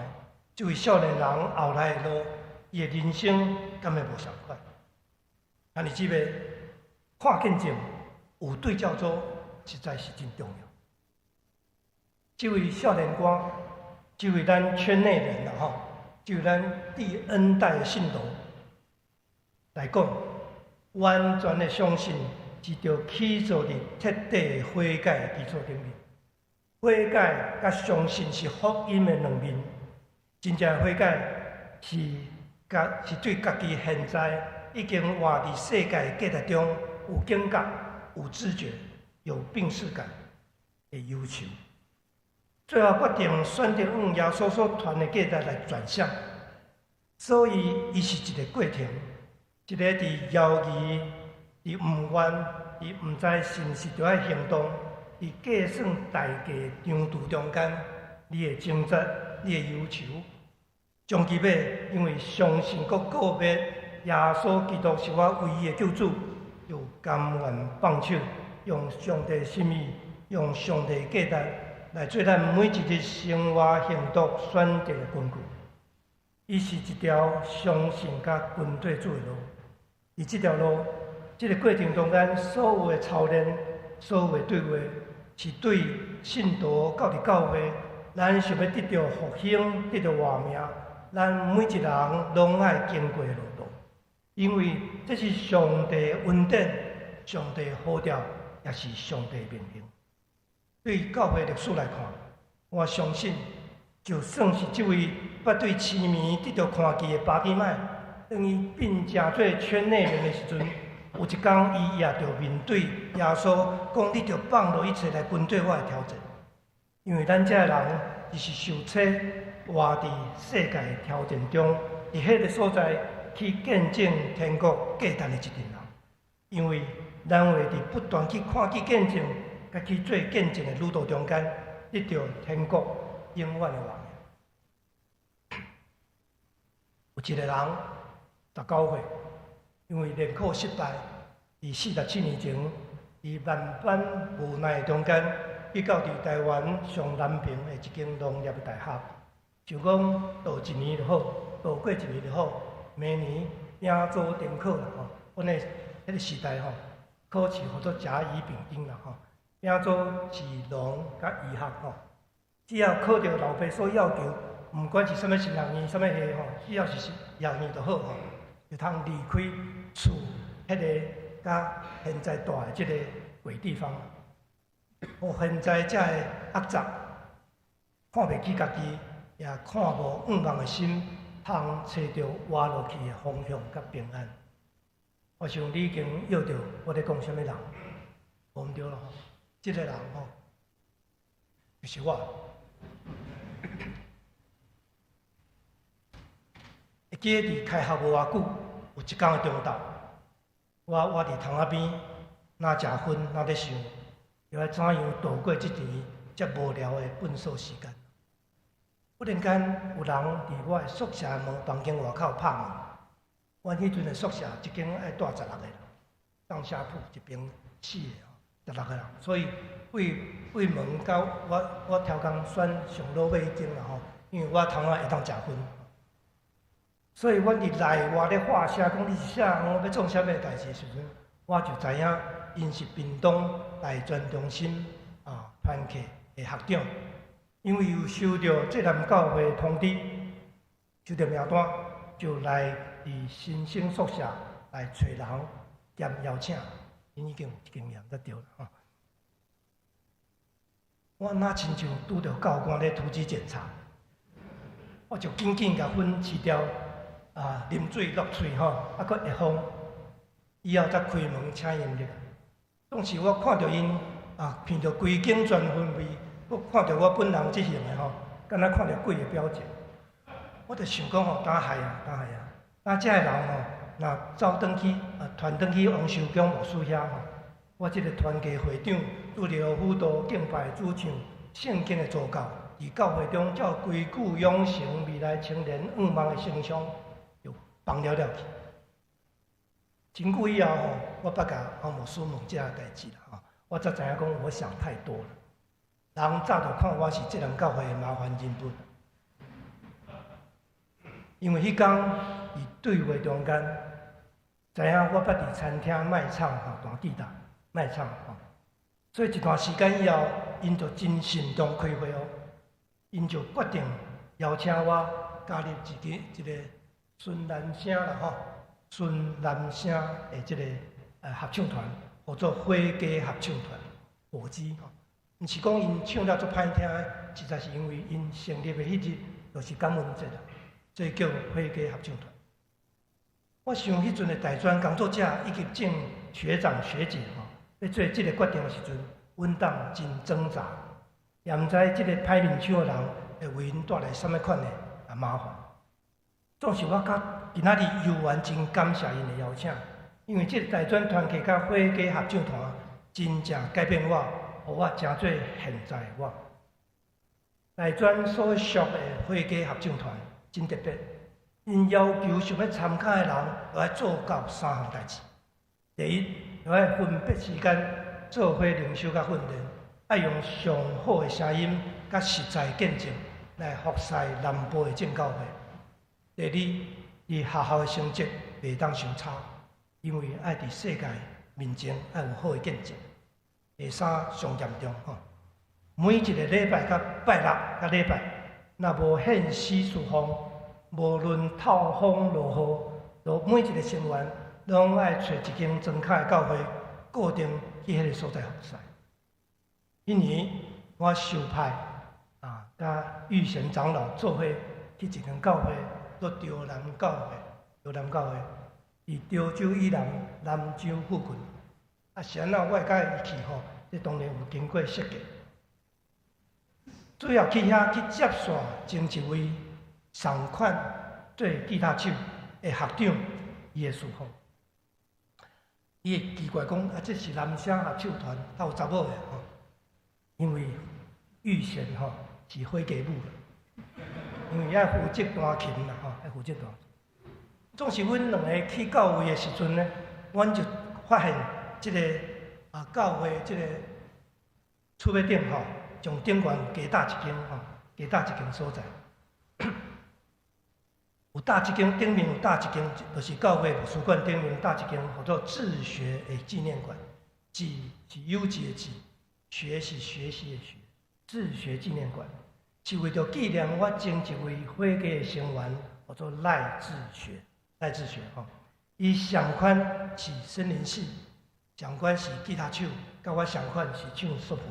這位少年人後來的路，伊的人生敢會無相款？兄弟姊妹，看見證有對照組，實在是真重要。這位少年官，這位咱圈內人啦吼，這位咱第 N 代的信徒來講，完全的相信是著起做佇徹底的悔改的基礎頂面。悔改佮相信是福音的兩面。真正的悔改是對家己現在已經活佇世界的價值中有警覺、有知覺、有病識感的要求。最後決定選擇向耶穌所傳的價值來轉向。所以，伊是一個過程，一个佇猶豫、佇毋願、佇毋知是毋是著愛行動、佇計算代價長度中間，你的掙扎、你的憂愁，終其尾，因為相信閣告別耶穌基督是我唯一的救主，就甘願放手，用上帝心意，用上帝價值來做咱每一日生活行動選擇的根據。伊是一條相信佮跟綴主的路。佇這條路，這个過程中間，所有的操練，所有的對話，是對信徒到佇教會，咱想欲得著復興，得著活命，咱每一人攏愛經過的路途。因為這是上帝恩典，上帝呼召，也是上帝命令。對教會歷史來看，我相信，就算是這位捌對痴迷得著看見的巴底買，當伊變成做圈內人的時陣，有一工伊也著面對耶穌，講你著放落一切來跟綴我的挑戰。因為咱這个人就是受催活佇世界的挑戰中，佇彼个所在去見證天國價值的一陣人。因為咱會佇不斷去看見見證，佮去做見證的旅途中間，得著天國永遠的活命。有一个人19歲，因為聯考失敗，佇47年前，佇萬般無奈中間，去到佇台灣上南平的一間農業大學，想講讀一年就好，度過一年就好，明年丙組重考啦吼。阮的彼个時代吼，考試號做甲乙丙丁啦吼，丙組是農佮醫學吼，只要考著老爸所要求，毋管是啥物神學院、啥物系吼，只要是學院就好吼，就通離開厝彼个佮現在蹛的這个鬼地方。予現在遮个壓榨，看袂起家己，也看無向望的心，通揣著活落去的方向佮平安。我想你已經臆著我咧講啥物人，無毋對咯吼。這个人吼，就是我。會記得佇開學無偌久，有一工的中晝，我倚佇窗仔邊，若食薰，若咧想，著愛怎樣度過這段遮無聊的糞掃時間。忽然間有人佇我的宿舍門房間外口拍門，阮彼陣的宿舍一間愛蹛16個人，上下鋪一邊四個吼，十六個人，所以對對門到我我刁工選上落尾彼間啦吼，因為我頭仔會當食薰。所以阮佇內外咧喊聲講你是啥人，欲創啥物代誌的時陣，我就知影𪜶是屏東大專中心啊團契的學長，因為有收著浙南教會通知，收著名單，就來佇新生宿舍來揣人兼邀請，𪜶已經有經驗才對啦吼。我若親像拄著教官咧突擊檢查，我就緊緊共粉拭掉，啊，啉水落喙吼，啊，閣會風，以後才開門請𪜶入來。當時我看著𪜶啊，鼻著規間全氛圍，閣看著我本人這型的吼，敢若看著鬼的表情。我就想講吼，當害啊，當害啊！啊，這个人吼，若走轉去啊，傳轉去王修江牧師遐吼，我這个團契會長、主日學輔導、敬拜主唱、聖經的助教，佇教會中照規矩養成未來青年向望的形象，就放了了去。真久以後吼，我捌共王牧師問這個代誌啦吼，我才知影講我想太多了。人早就看我是這人教會的麻煩人物，因為彼工佇對話中間，知影我捌佇餐廳賣唱吼，彈吉他賣唱吼，所以一段時間以後，𪜶就真慎重開會哦，𪜶就決定邀請我加入一個一個孫南聲啦吼。孫南聲的這個合唱團，號做火雞合唱團，火雞吼，毋是講𪜶唱了足歹聽的，實在是因為𪜶成立的彼日就是感恩節，所以叫火雞合唱團。我想彼陣的大專工作者以及眾學長學姐吼，欲做這个決定的時陣，阮黨真掙扎，也毋知這个歹面相的人會為𪜶帶來啥物款的啊麻煩。總是我佮今仔日猶原真感謝𪜶的邀請，因為這个大專團契佮火雞合唱團真正改變我，予我成做現在的我。大專所屬的火雞合唱團真特別，𪜶要求想欲參加的人，著愛做到三項代誌。第一，著愛分別時間做伙靈修佮訓練，愛用上好的聲音佮實在見證來服侍南部的眾教會。第二，佇學校的成績袂當傷差，因為愛佇世界面前愛有好的見證。第三，上嚴重吼，每一个禮拜佮拜六佮禮拜，若無獻詩事奉，無論透風落雨，都每一个成員攏愛揣一間莊跤的教會，固定去彼个所在服侍。彼年我受派啊，佮玉賢長老做伙去一間教會。做潮南教會，潮南教會佇潮州以南南州附近。啊，是按怎我會佮伊去吼？這當然有經過設計。主要去遐去接線前一位仝款做吉他手的學長，伊的事奉。伊會奇怪講啊，這是男聲合唱團，哪有查某的吼？因為玉賢吼是火雞母啦。因為愛負責彈琴啦，吼，愛負責彈。總是阮兩个去到位的時陣呢，阮就發現這个啊教會這个厝尾頂吼，將頂懸加搭一間吼，加搭一間所在。有搭一間頂面有搭一間，就是教會圖書館頂面搭一間，號做志學的紀念館。志是幼稚的志，學是學習的學，志學紀念館。是為著紀念我前一位火雞的成員，號做賴志學。賴志學吼，伊仝款是森林系，仝款是吉他手，佮我仝款是唱說文。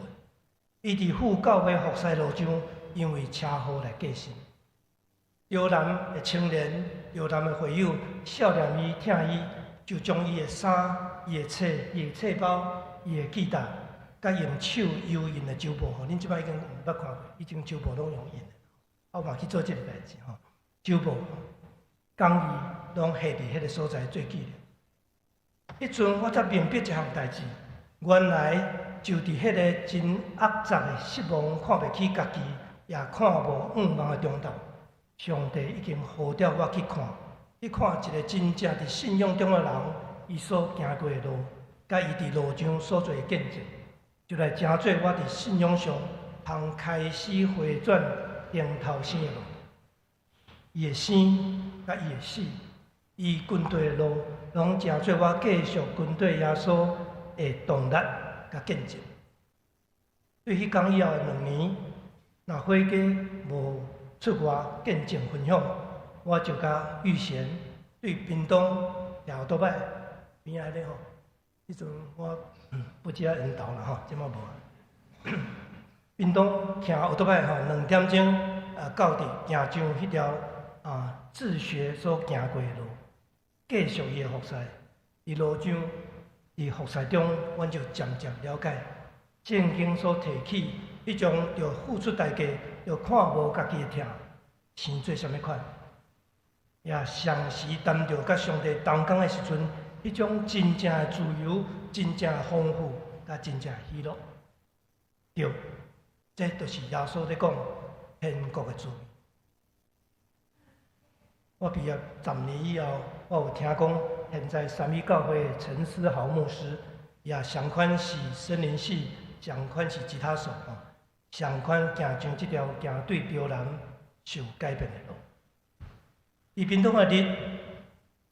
伊佇赴教會服侍路上，因為車禍來過身。潮南的青年、潮南的會友，數念伊、疼伊，就將伊的衫、伊的冊、伊的冊包、伊的吉他，佮用手油印的周報吼，恁這擺已經毋捌看過，以前周報攏用印的。我嘛去做這個代誌吼，周報講義攏下佇彼个所在做紀念。彼陣我才明白一項代誌，原來就佇彼个真壓榨的失望，看袂起家己，也看無向望的中晝，上帝已經呼召我去看，去看一个真正佇信仰中的人，伊所行過的路，佮伊佇路上所做的見證，就來成做我佇信仰上通開始回轉迎頭生的路。伊的生，佮伊的死，伊跟綴的路，攏成做我繼續跟綴耶穌的動力佮見證。對彼工以後的2年，若伙計無出外見證分享，我就佮玉賢對屏東騎歐多擺邊仔彼个吼，彼陣我不止緣投啦吼，這馬無啊。屏東騎歐多擺吼，2點鐘啊，到佇行上彼條啊自學所行過的路，繼續伊的服侍。佇路上，佇服侍中，阮就漸漸了解聖經所提起彼種著付出代價，著看無家己的疼，生做啥物款，也同時擔著佮上帝同工的時陣，彼種真正的自由、真正的豐富、佮真正的喜樂。對，這就是耶穌咧講天國的滋味。我畢業10年以後，我有聽講，現在三一教會的陳思豪牧師，也相款是森林系，相款是吉他手吼，相款行上這條行對著人受改變的路。佇屏東的日，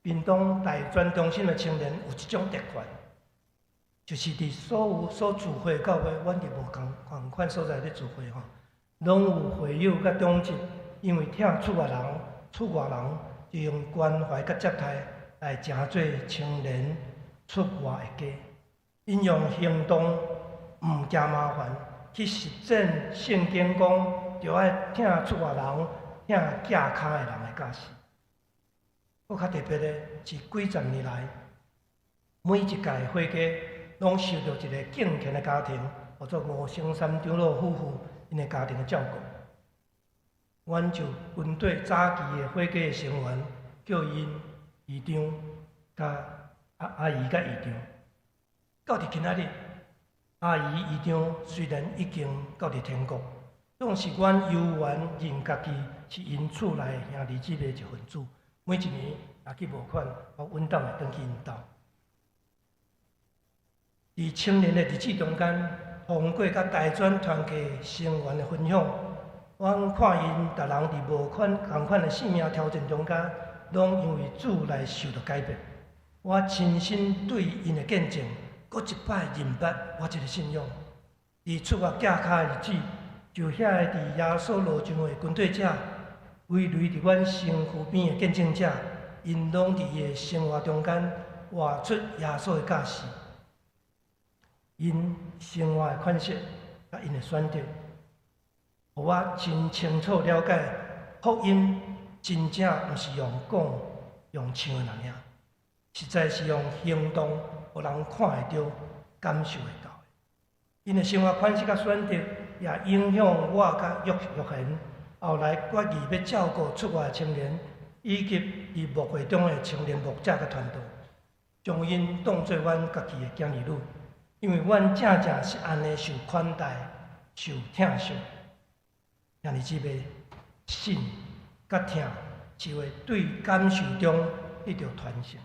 屏東大專中心的青年有這種特權，就是佇所有所聚會教會，阮佇無仝仝款所在咧聚會吼，攏有會友佮長執，因為疼厝外人。出外人就用關懷佮接待來成做青年出外的家，𪜶用行動毋驚麻煩去實踐聖經講，著愛疼出外人、疼寄跤的人的教示。閣較特別的是，幾十年來，每一屆伙計攏受著一个敬虔的家庭，號做吳生山長老夫婦𪜶的家庭的照顧。阮就針對早期的伙計的成員，叫𪜶姨丈、佮阿阿姨佮姨丈。到佇今仔日，阿姨姨丈雖然已經到佇天國，總是阮猶原認家己是𪜶厝內兄弟姊妹一份子。每一年若去募款，我穩當會轉去𪜶兜。佇青年的日子中間，通過佮大專團契成員的分享，阮看𪜶逐人佇無款仝款的生命挑戰中間，攏因為主來受著改變。我親身對𪜶的見證，閣一擺認捌我這个信仰。佇出外寄跤的日子，就遐个佇耶穌路上的跟綴者，圍圍佇阮身軀邊的見證者，𪜶攏佇伊的生活中間活出耶穌的教示。𪜶生活的款式，佮𪜶的選擇，予我真清楚了解，福音真正毋是用講、用唱的爾，實在是用行動，予人看會著、感受會到的。𪜶的生活款式佮選擇，也影響我佮約約賢後來決意欲照顧出外的青年，以及佇牧會中的青年牧者佮傳道，將𪜶當做阮家己的囝兒女，因為阮正正是按呢受款待、受疼惜。兄弟姊妹，信佮疼是會對感受中得著傳承。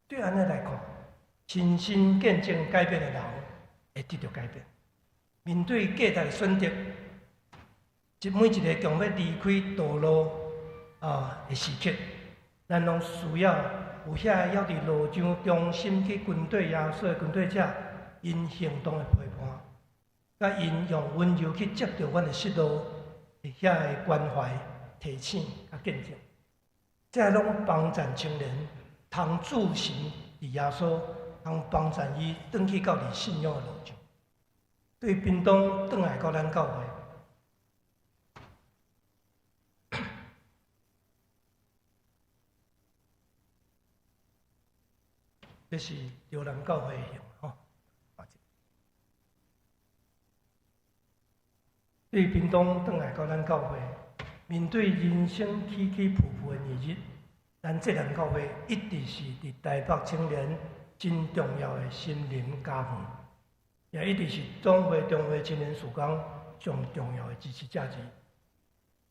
對按呢來看，親身見證改變的人會得著改變。面對價值的選擇，每一个強欲離開道路啊的時刻，咱攏需要有遐個猶佇路上忠心去跟綴耶穌的跟綴者，𪜶行動的陪伴，佮𪜶用溫柔去接著阮的失落，遐个關懷、提醒佮見證，這攏幫助青年通注神佇耶穌，通幫助伊轉去到佇信仰的路上。對屏東轉來到咱教會，這是潮南教會的吼。對屏東轉來到咱教會，面對人生起起伏伏的日日，咱這間教會一直是佇台北青年真重要的心靈家園。也一直是總會中會青年事工上重要的支持者之一。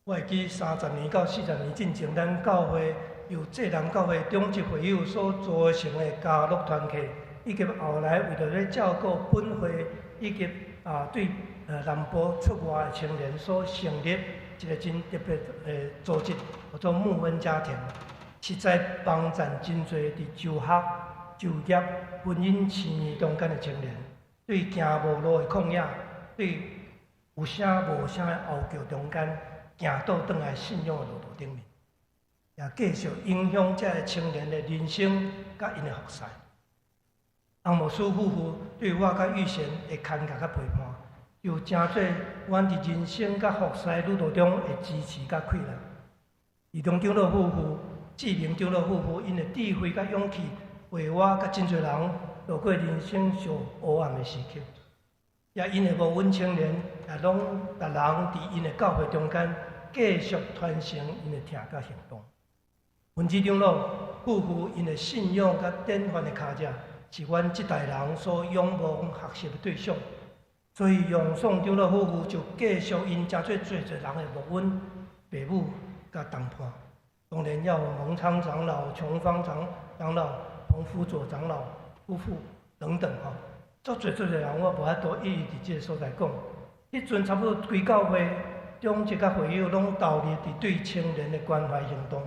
我會記30年到40年進前，咱教會由濟南教會長執會友所組成的家樂團契，以及後來為著咧照顧本會以及對南部出外的青年所成立一個真特別的組織，叫做牧恩家庭，實在幫贊真濟佇就學、就業、婚姻、生命中間的青年，對行無路的曠野，對有聲無聲的嚎叫中間，行倒轉來信仰的路途頂面，也繼續影響這个青年的人生佮𪜶的服侍。洪牧師夫婦對我佮玉賢的牽教佮陪伴，就成做阮佇人生佮服侍旅途中的支持佮氣力。義中長老夫婦、志明長老夫婦，𪜶的智慧佮勇氣，為我佮真濟人度過人生上黑暗的時刻。也𪜶的牧阮青年，也攏逐人佇𪜶的教會中間繼續傳承𪜶的疼佮行動。文子長老夫婦𪜶的信仰佮典範的跤跡，是阮這代人所仰望學習的對象。所以楊宋長老夫婦就繼續𪜶成做濟濟人的牧阮爸母佮同伴。當然也有蒙昌長老、瓊芳長老、彭福佐長老夫婦等等吼，足濟足濟人，我無法度一一佇這个所在講。彼陣差不多規教會長執佮會友攏投入佇對青年的關懷行動，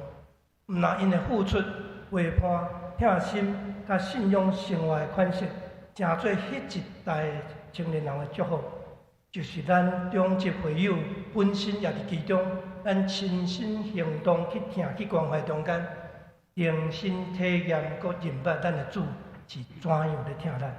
毋但𪜶的付出、陪伴、疼心佮信仰生活的款式，成做彼一代青年人的祝福，就是咱長執會友本身也佇其中，咱親身行動去疼去關懷中間，親身體驗閣認捌咱的主是怎樣咧疼咱。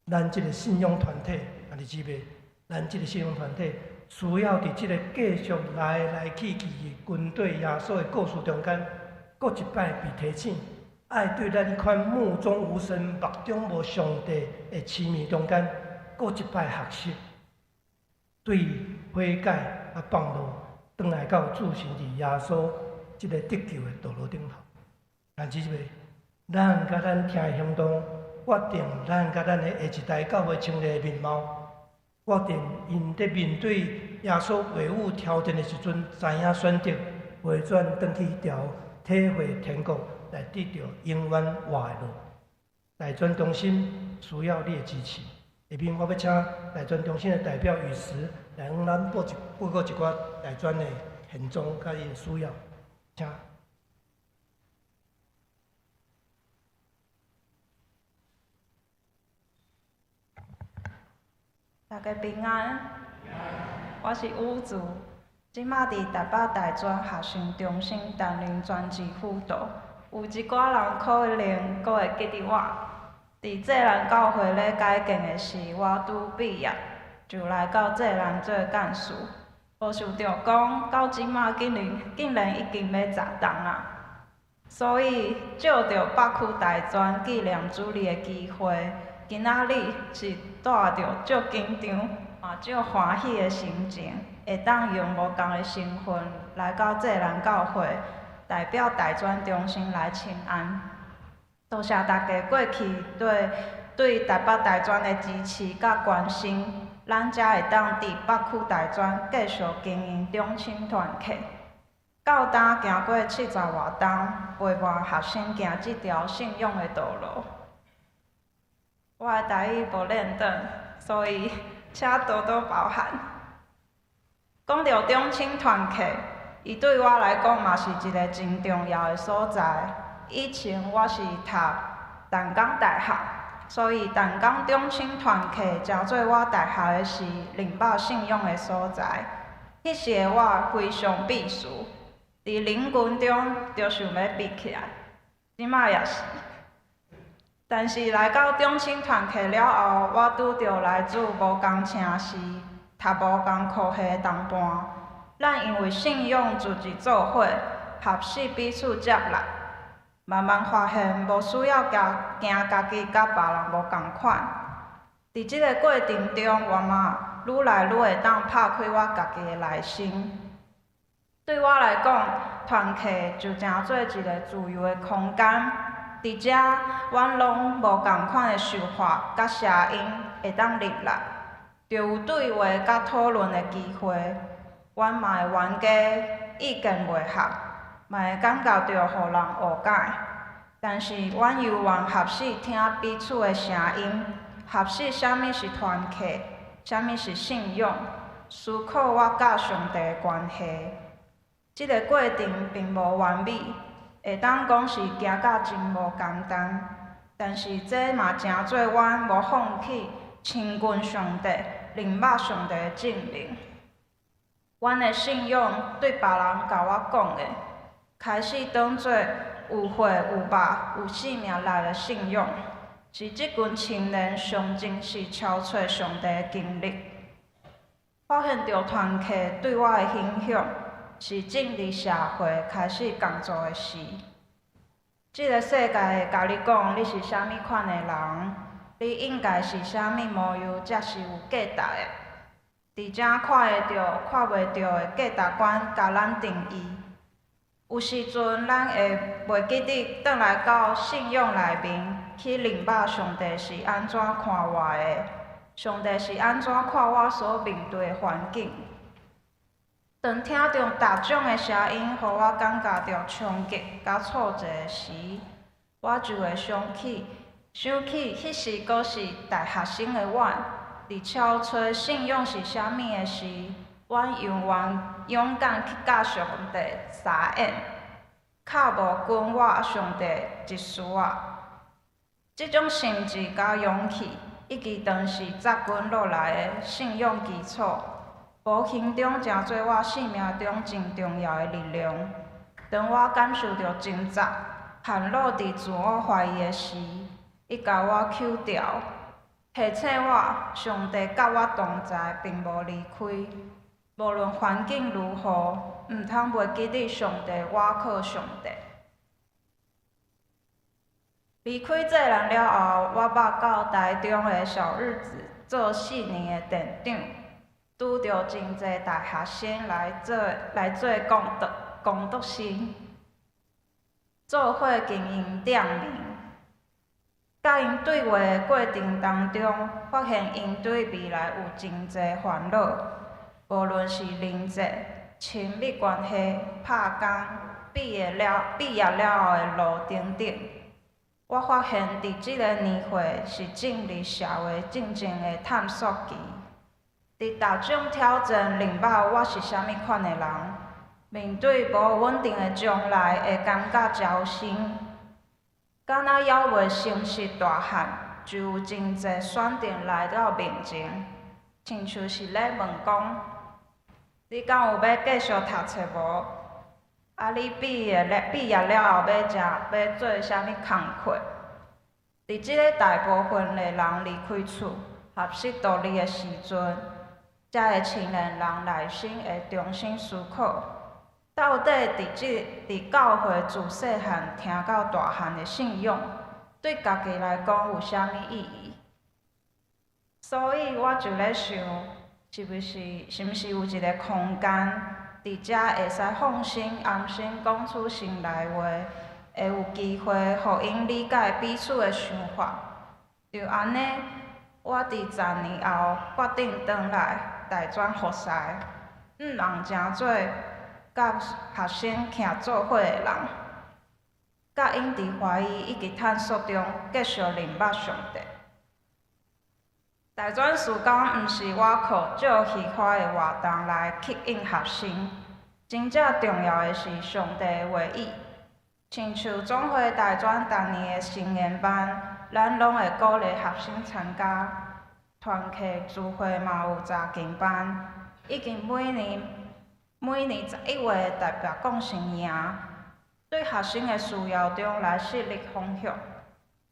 咱這个信仰團體，兄弟姊妹，咱這个信仰團體需要佇這个繼續來來去去的軍隊耶穌的故事中間，閣一擺被提醒，愛對咱彼款目中無神、目中無上帝的痴迷中間，閣一擺學習，對悔改啊放落，轉來到主神佇耶穌這个得救的道路頂頭。兄弟姊妹，咱佮咱疼的行動，決定咱佮咱的下一代教會青年的面貌，決定𪜶佇面對耶穌話語挑戰的時陣，知影選擇回轉轉去彼條體會天國來得著永遠活的路。大專中心需要你的支持。下面我欲請大專中心的代表雨石來向咱報告一寡大專的現狀佮伊的需要，請。大家平安，我是雨慈，這馬佇台北大專學生中心擔任專職輔導。有一寡人可能閣會記得我，佇濟南教會咧改建的時，我拄畢業就來到濟南做幹事。無想著講到這馬竟然已經欲十冬啊！所以藉著北區大專紀念主日的機會，今仔日是帶著足緊張嘛足歡喜的心情，會當用無仝的身份來到濟南教會，代表大專中心來請安。多謝大家過去對台北大專的支持佮關心，咱才會當佇北區大專繼續經營中青團契。到今行過70外冬，陪伴學生行這條信仰的道路。我的台語無輪轉，所以請多多包涵。講著中青團契，伊對我來講嘛是一个真重要的所在。以前我是讀淡江大學，所以淡江中青團契成做我大學的時認捌信仰的所在。彼時的我非常避暑，佇人群中就想欲避起來，這馬也是。但是來到中青團契了後，我拄著來自無仝城市、讀無仝科系的同伴，咱因為信仰組織做伙，合適彼此接納，慢慢發現無需要驚家己佮別人無仝款。佇這个過程中，我嘛愈來愈會當拍開我家己的內心。對我來講，團契就成做一个自由的空間。佇遮，阮攏無仝款的想法佮聲音會當入來，著有對話佮討論的機會。阮嘛會冤家意見袂合，嘛會感覺著予人誤解。但是阮猶原學習聽彼此的聲音，學習啥物是團契，啥物是信仰，思考我佮上帝的關係。這个過程並無完美，會當講是行甲真無簡單。但是這嘛成做阮無放棄親近上帝、認捌上帝的證明。阮的信仰對別人共我講的，開始當做有血有肉有生命力的信仰，是這群青年上真實超揣上帝的經歷。發現著團契對我的影響，是進入社會開始工作的時。這个世界會共你講你是啥物款的人，你應該是啥物模樣才是有價值的。佇遮看會著、看袂著的價值觀，共咱定義。有時陣，咱會袂記得轉來到信仰內面去認捌上帝是按怎看我的，上帝是按怎看我所面對的環境。當聽著大眾的聲音，予我感覺著衝擊佮挫折時，我就會想起，想起彼時閣是大學生的阮，佇超揣信仰是啥物的時，阮猶原勇敢去佮上帝相應，跤無緊握上帝一絲仔。這種心志佮勇氣，以及當時扎根落來的信仰基礎，無形中成做我生命中真重要的力量。當我感受著掙扎、陷落佇自我懷疑的時，伊共我抾著，提醒我上帝佮我同在，並無離開。無論環境如何，毋通袂記得上帝，倚靠上帝。離開濟南了後，我捌到台中的小日子做4年的店長，拄著真濟大學生來做工讀生，做伙經營店面。佮𪜶對話的過程當中，發現𪜶對未來有真濟煩惱，無論是人際、親密關係、拍工、畢業了後的路等等。我發現佇這个年歲是進入社會進前的探索期，佇逐種挑戰認捌我是啥物款的人，面對無穩定的將來會感覺焦心，敢若猶未成熟大漢，就有真濟選擇來到面前，親像是咧問講：你敢有欲繼續讀冊無？啊，你畢業了後欲做啥物工課？佇這个大部分的人離開厝、學習獨立的時陣，遮的青年人內心會重新思考，到底佇教會自細漢聽到大漢的信仰，對家己來講有啥物意義？所以我就咧想，是毋是有一个空間，佇遮會使放心、安心講出心內話，會有機會予𪜶理解彼此的想法。就按呢，我佇10年後決定轉來大專服侍，向望成做佮學生徛做伙的人，佮𪜶佇懷疑以及探索中繼續認捌上帝。大專事工毋是我靠借虛華的活動來吸引學生，真正重要的是上帝的話語。親像總會大專逐年的青年班，咱攏會鼓勵學生參加。團契聚會嘛有查經班，以及每年11月的台北講生營，對學生的需要中來設立方向。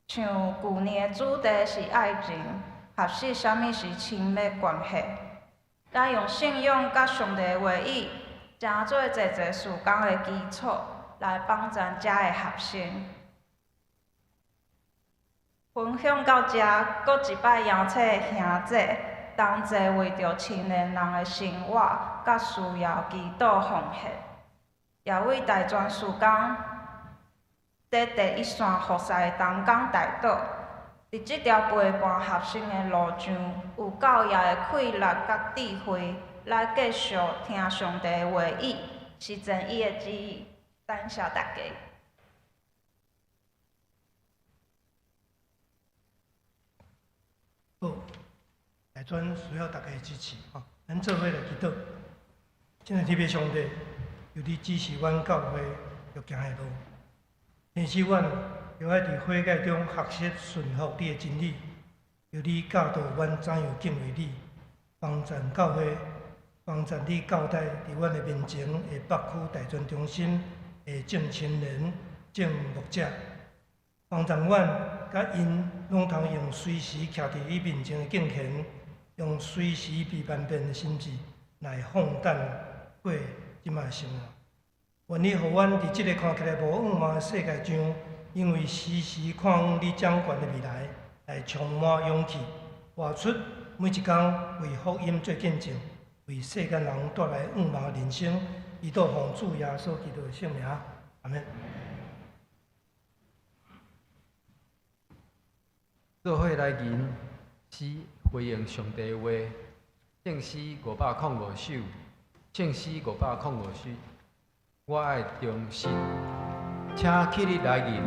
像舊年的主題是愛情，學習啥物是親密關係。咱用信仰佮上帝的話語，成做濟濟事工的基礎，來幫助遮的學生。分享到遮，閣一擺邀請兄姐同齊為著青年人的生活佮需要祈禱奉獻，也為大專事工這第一線服侍的同工代禱。佇這條陪伴學生的路上，有夠額的氣力佮智慧，來繼續聽上帝的話語，實踐伊的旨意。感謝大家。好，大專需要大家的支持吼，咱做伙來祈禱。親愛的天父上帝，求你指示阮教會欲行的路，天使阮著愛佇悔改中學習順服你的真理，求你教導阮怎樣敬畏你，幫贊教會，幫贊你交代佇阮的面前的北區大專中心的眾青年、眾牧者，幫助阮佮𪜶攏通用隨時徛佇伊面前的敬虔，用隨時備萬變的心志來放膽過這擺的生活。願你予阮佇這个看起來無向望的世界上，因為時時看向你掌權的未來，來充滿勇氣，活出每一工為福音做見證，為世間人帶來向望的人生。祈禱奉主耶穌基督的聖名，阿們。做伙來吟詩回應上帝話，聖詩505首，聖詩505首，我愛忠實，請起立來吟。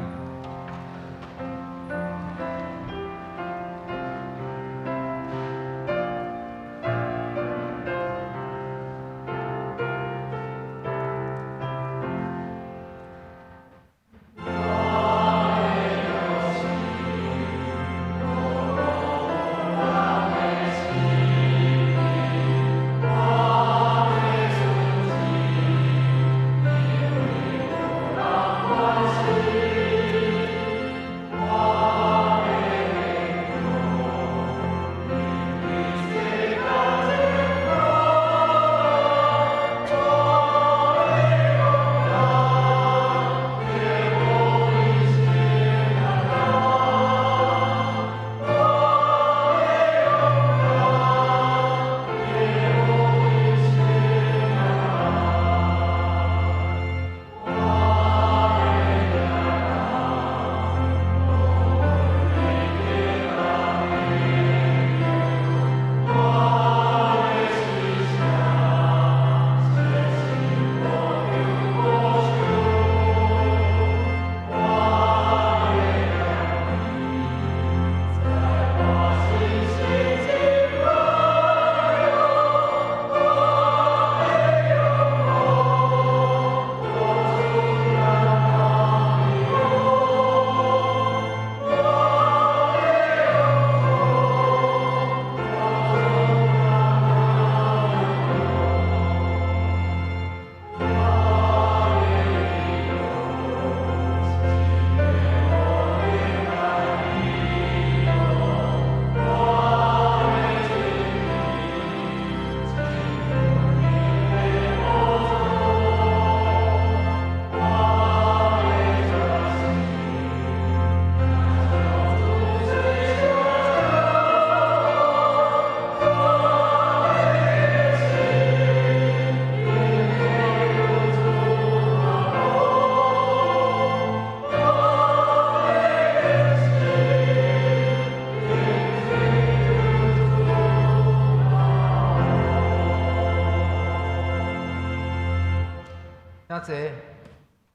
這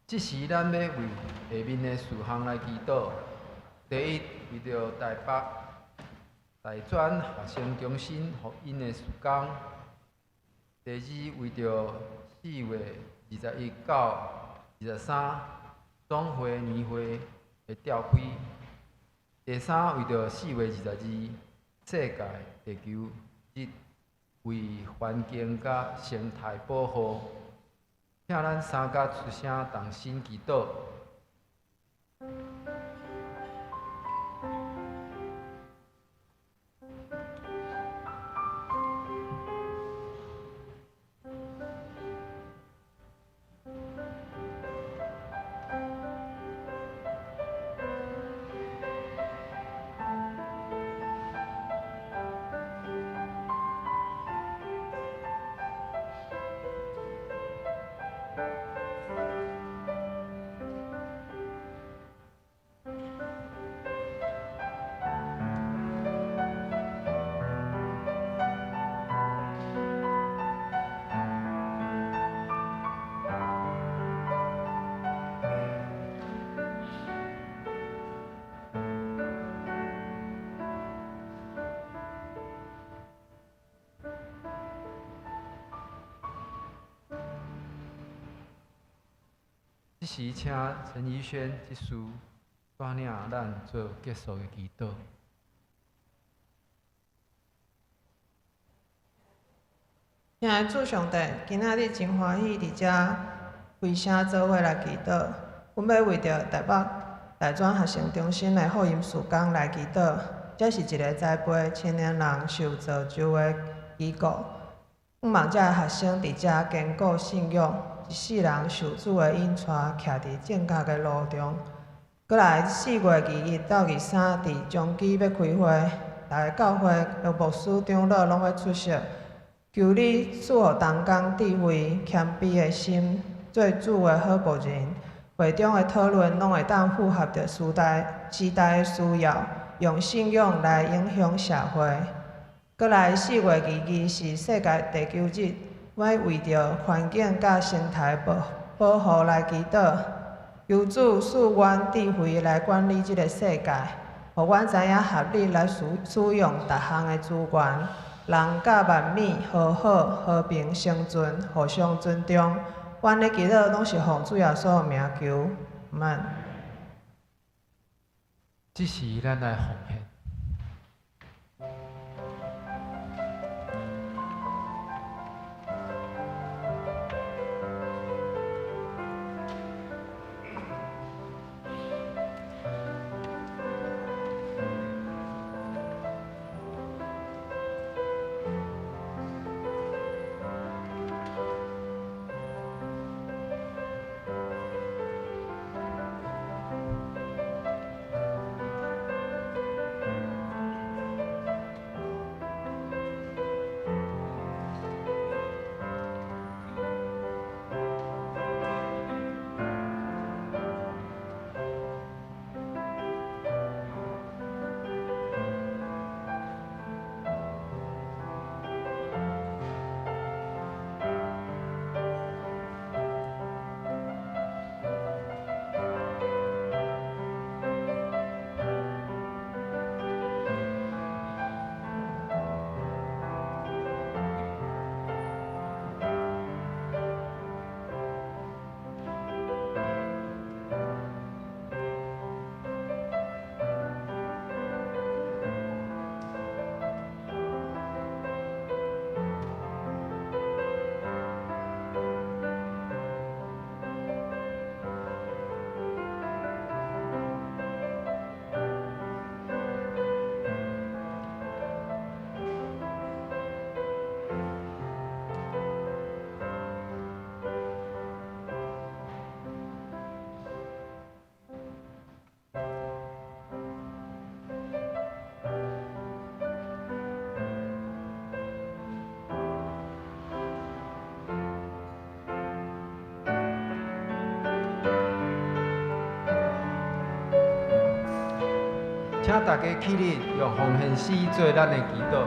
這時，咱欲為下面的事項來祈禱。第一，為著台北大專學生中心福音的事工；第二，為著4月21到23總會年會的召開；第三，為著4月22世界地球日為環境佮生態保護。請咱三甲出聲同心祈禱。這時請陳怡萱執事帶領咱做結束的祈禱。親愛的主上帝，今仔日真歡喜佇遮圍城做伙來祈禱。阮欲為著台北大專學生中心的福音事工來祈禱。這是一个栽培青年人受造就的機構。向望遮的學生佇遮堅固信仰，一世人受主的引帶，徛佇正確的路中。閣來4月21到23，佇彰基欲開會，逐个教會的牧師長老攏欲出席。求你賜予同工智慧、謙卑的心，做主的好僕人。會中的討論攏會當符合著時代時代的需要，用信仰來影響社會。閣來4月22是世界地球日，阮為著環境佮生態保保護來祈禱，求主賜阮智慧來管理這个世界，予阮知影合理來使使用逐項的資源，人佮萬物和好和平生存，互相尊重。阮的祈禱攏是奉主耶穌的名求，阿們。這時咱來奉獻。請大家起立，用奉獻詩做咱的祈禱。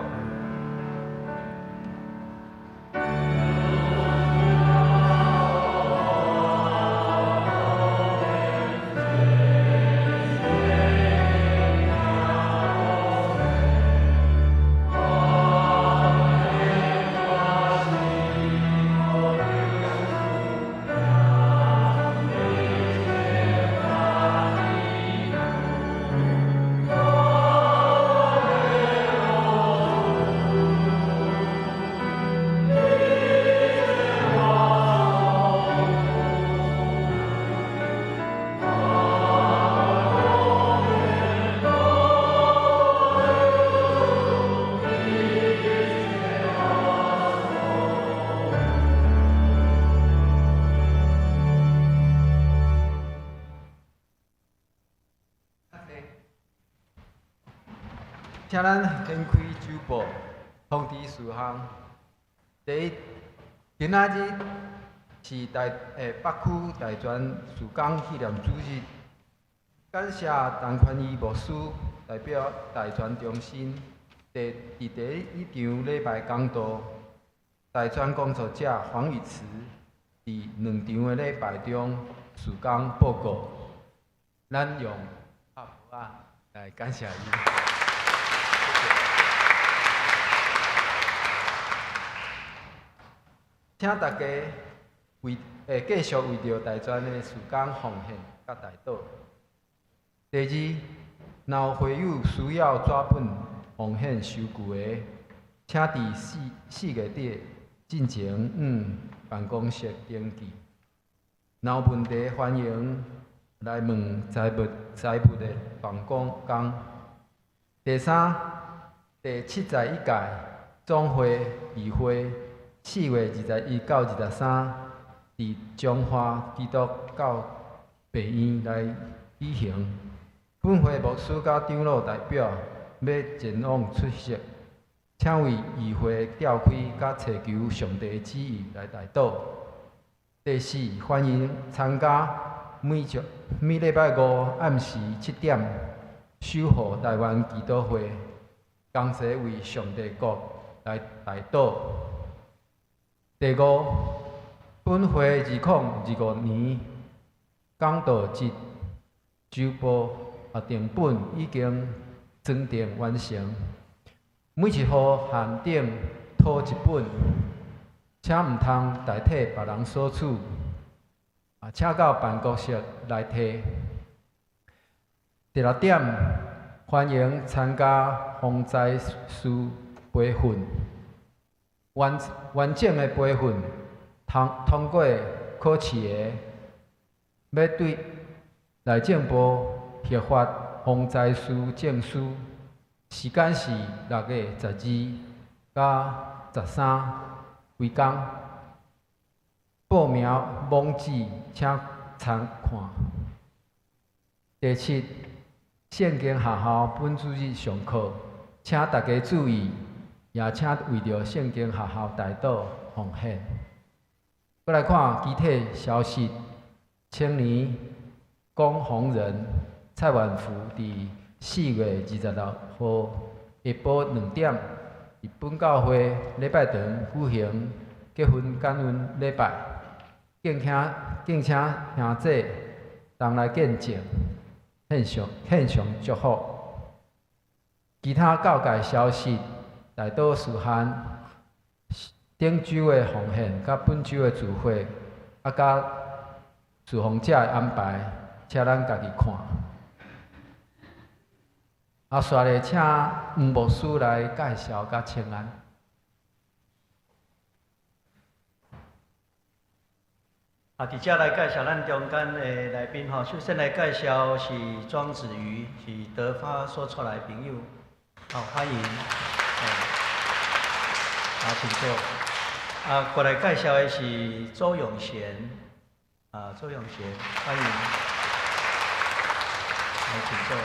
請咱掀開周報，通知事項。第一，今仔日是大北區大專事工紀念主日，感謝陳寬裕牧師代表大專中心，佇第一場禮拜講道，大專工作者黃宇慈佇兩場的禮拜中事工報告，咱用拍噗仔來感謝伊。請大家為繼續為著大專的事工奉獻佮代禱。第二，若有會友需要紙本奉獻收據的，請佇四月底進前往辦公室登記。若有問題，歡迎來問財務的辦公工。第三，第71屆總會議會4月21到23，佇彰化基督教病院來舉行。本會牧師佮長老代表欲前往出席，請為議會召開佮尋求上帝旨意來代禱。第四，歡迎參加每禮拜五暗時7點守護台灣祈禱會，同齊為上帝國來代禱。第五，本會2025年講道集周報訂本已經裝訂完成，每一戶限定討一本，請毋通代替別人索取，請到辦公室來提。第六點，歡迎參加防災師培訓，完整的培訓通過考試的，欲對內政部核發防災師證書，時間是6月12佮13規工。報名網址請參看。第七，聖經學校本主日上課，請大家注意，也請為著聖經學校代禱奉獻。閣來看其他消息，青年龔宏仁、蔡萬福佇4月26號下晡2點，佇本教會禮拜堂舉行結婚感恩禮拜，敬請兄姊同來見證，獻上祝福。其他教界消息，代禱事項，頂週的奉獻，佮本週的聚會，佮侍奉者的安排，請咱家己看。紲咧，請黃牧師來介紹佮請安。佇遮來介紹咱中間的來賓吼，首先來介紹是莊子瑜，是德發所出來的朋友，好，歡迎，請坐。過來介紹的是周永賢，周永賢，歡迎，來，請坐。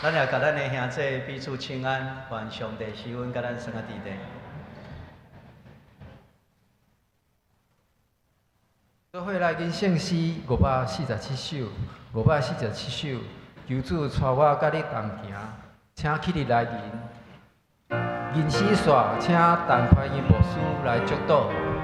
咱也共咱的兄弟彼此請安，願上帝賜恩佮咱三個弟弟。做伙來吟聖詩547首，547首，求主帶我佮你同行，請起立來吟。吟詩煞，請陳懷義牧師來祝禱。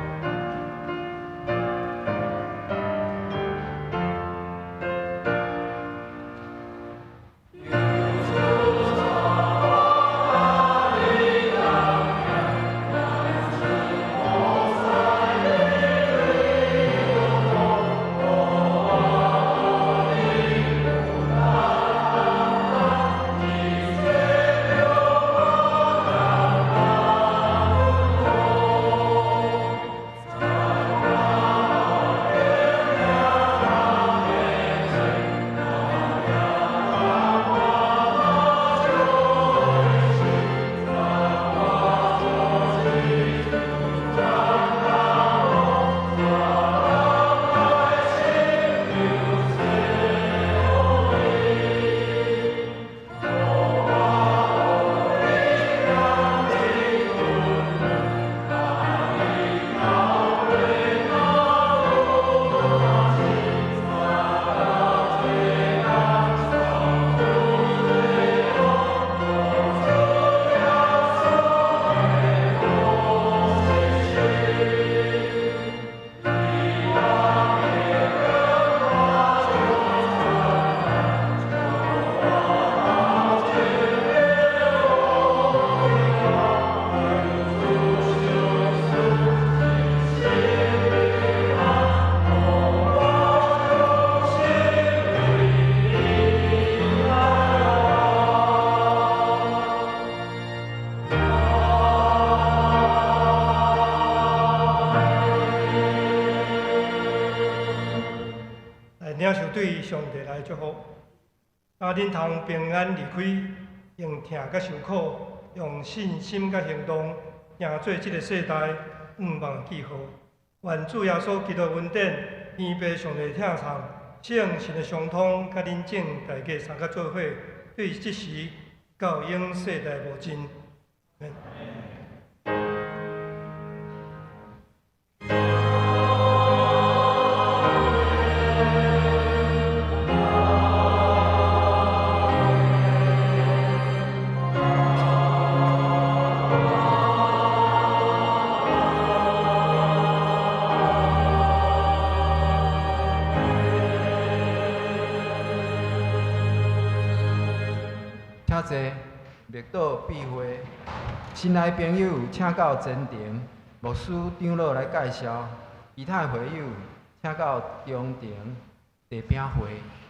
上帝來祝福。啊，恁通平安離開，用疼佮受苦，用信心佮行動，行做這个世代向望的記號。願主耶穌基督恩典、天父上帝疼惜、聖神的相通，佮恁眾大家三個做伙，對這時到永世代無盡。請坐，默禱閉會。新來朋友請到前庭，牧師長老來介紹；其他的會友請到中庭茶餅會。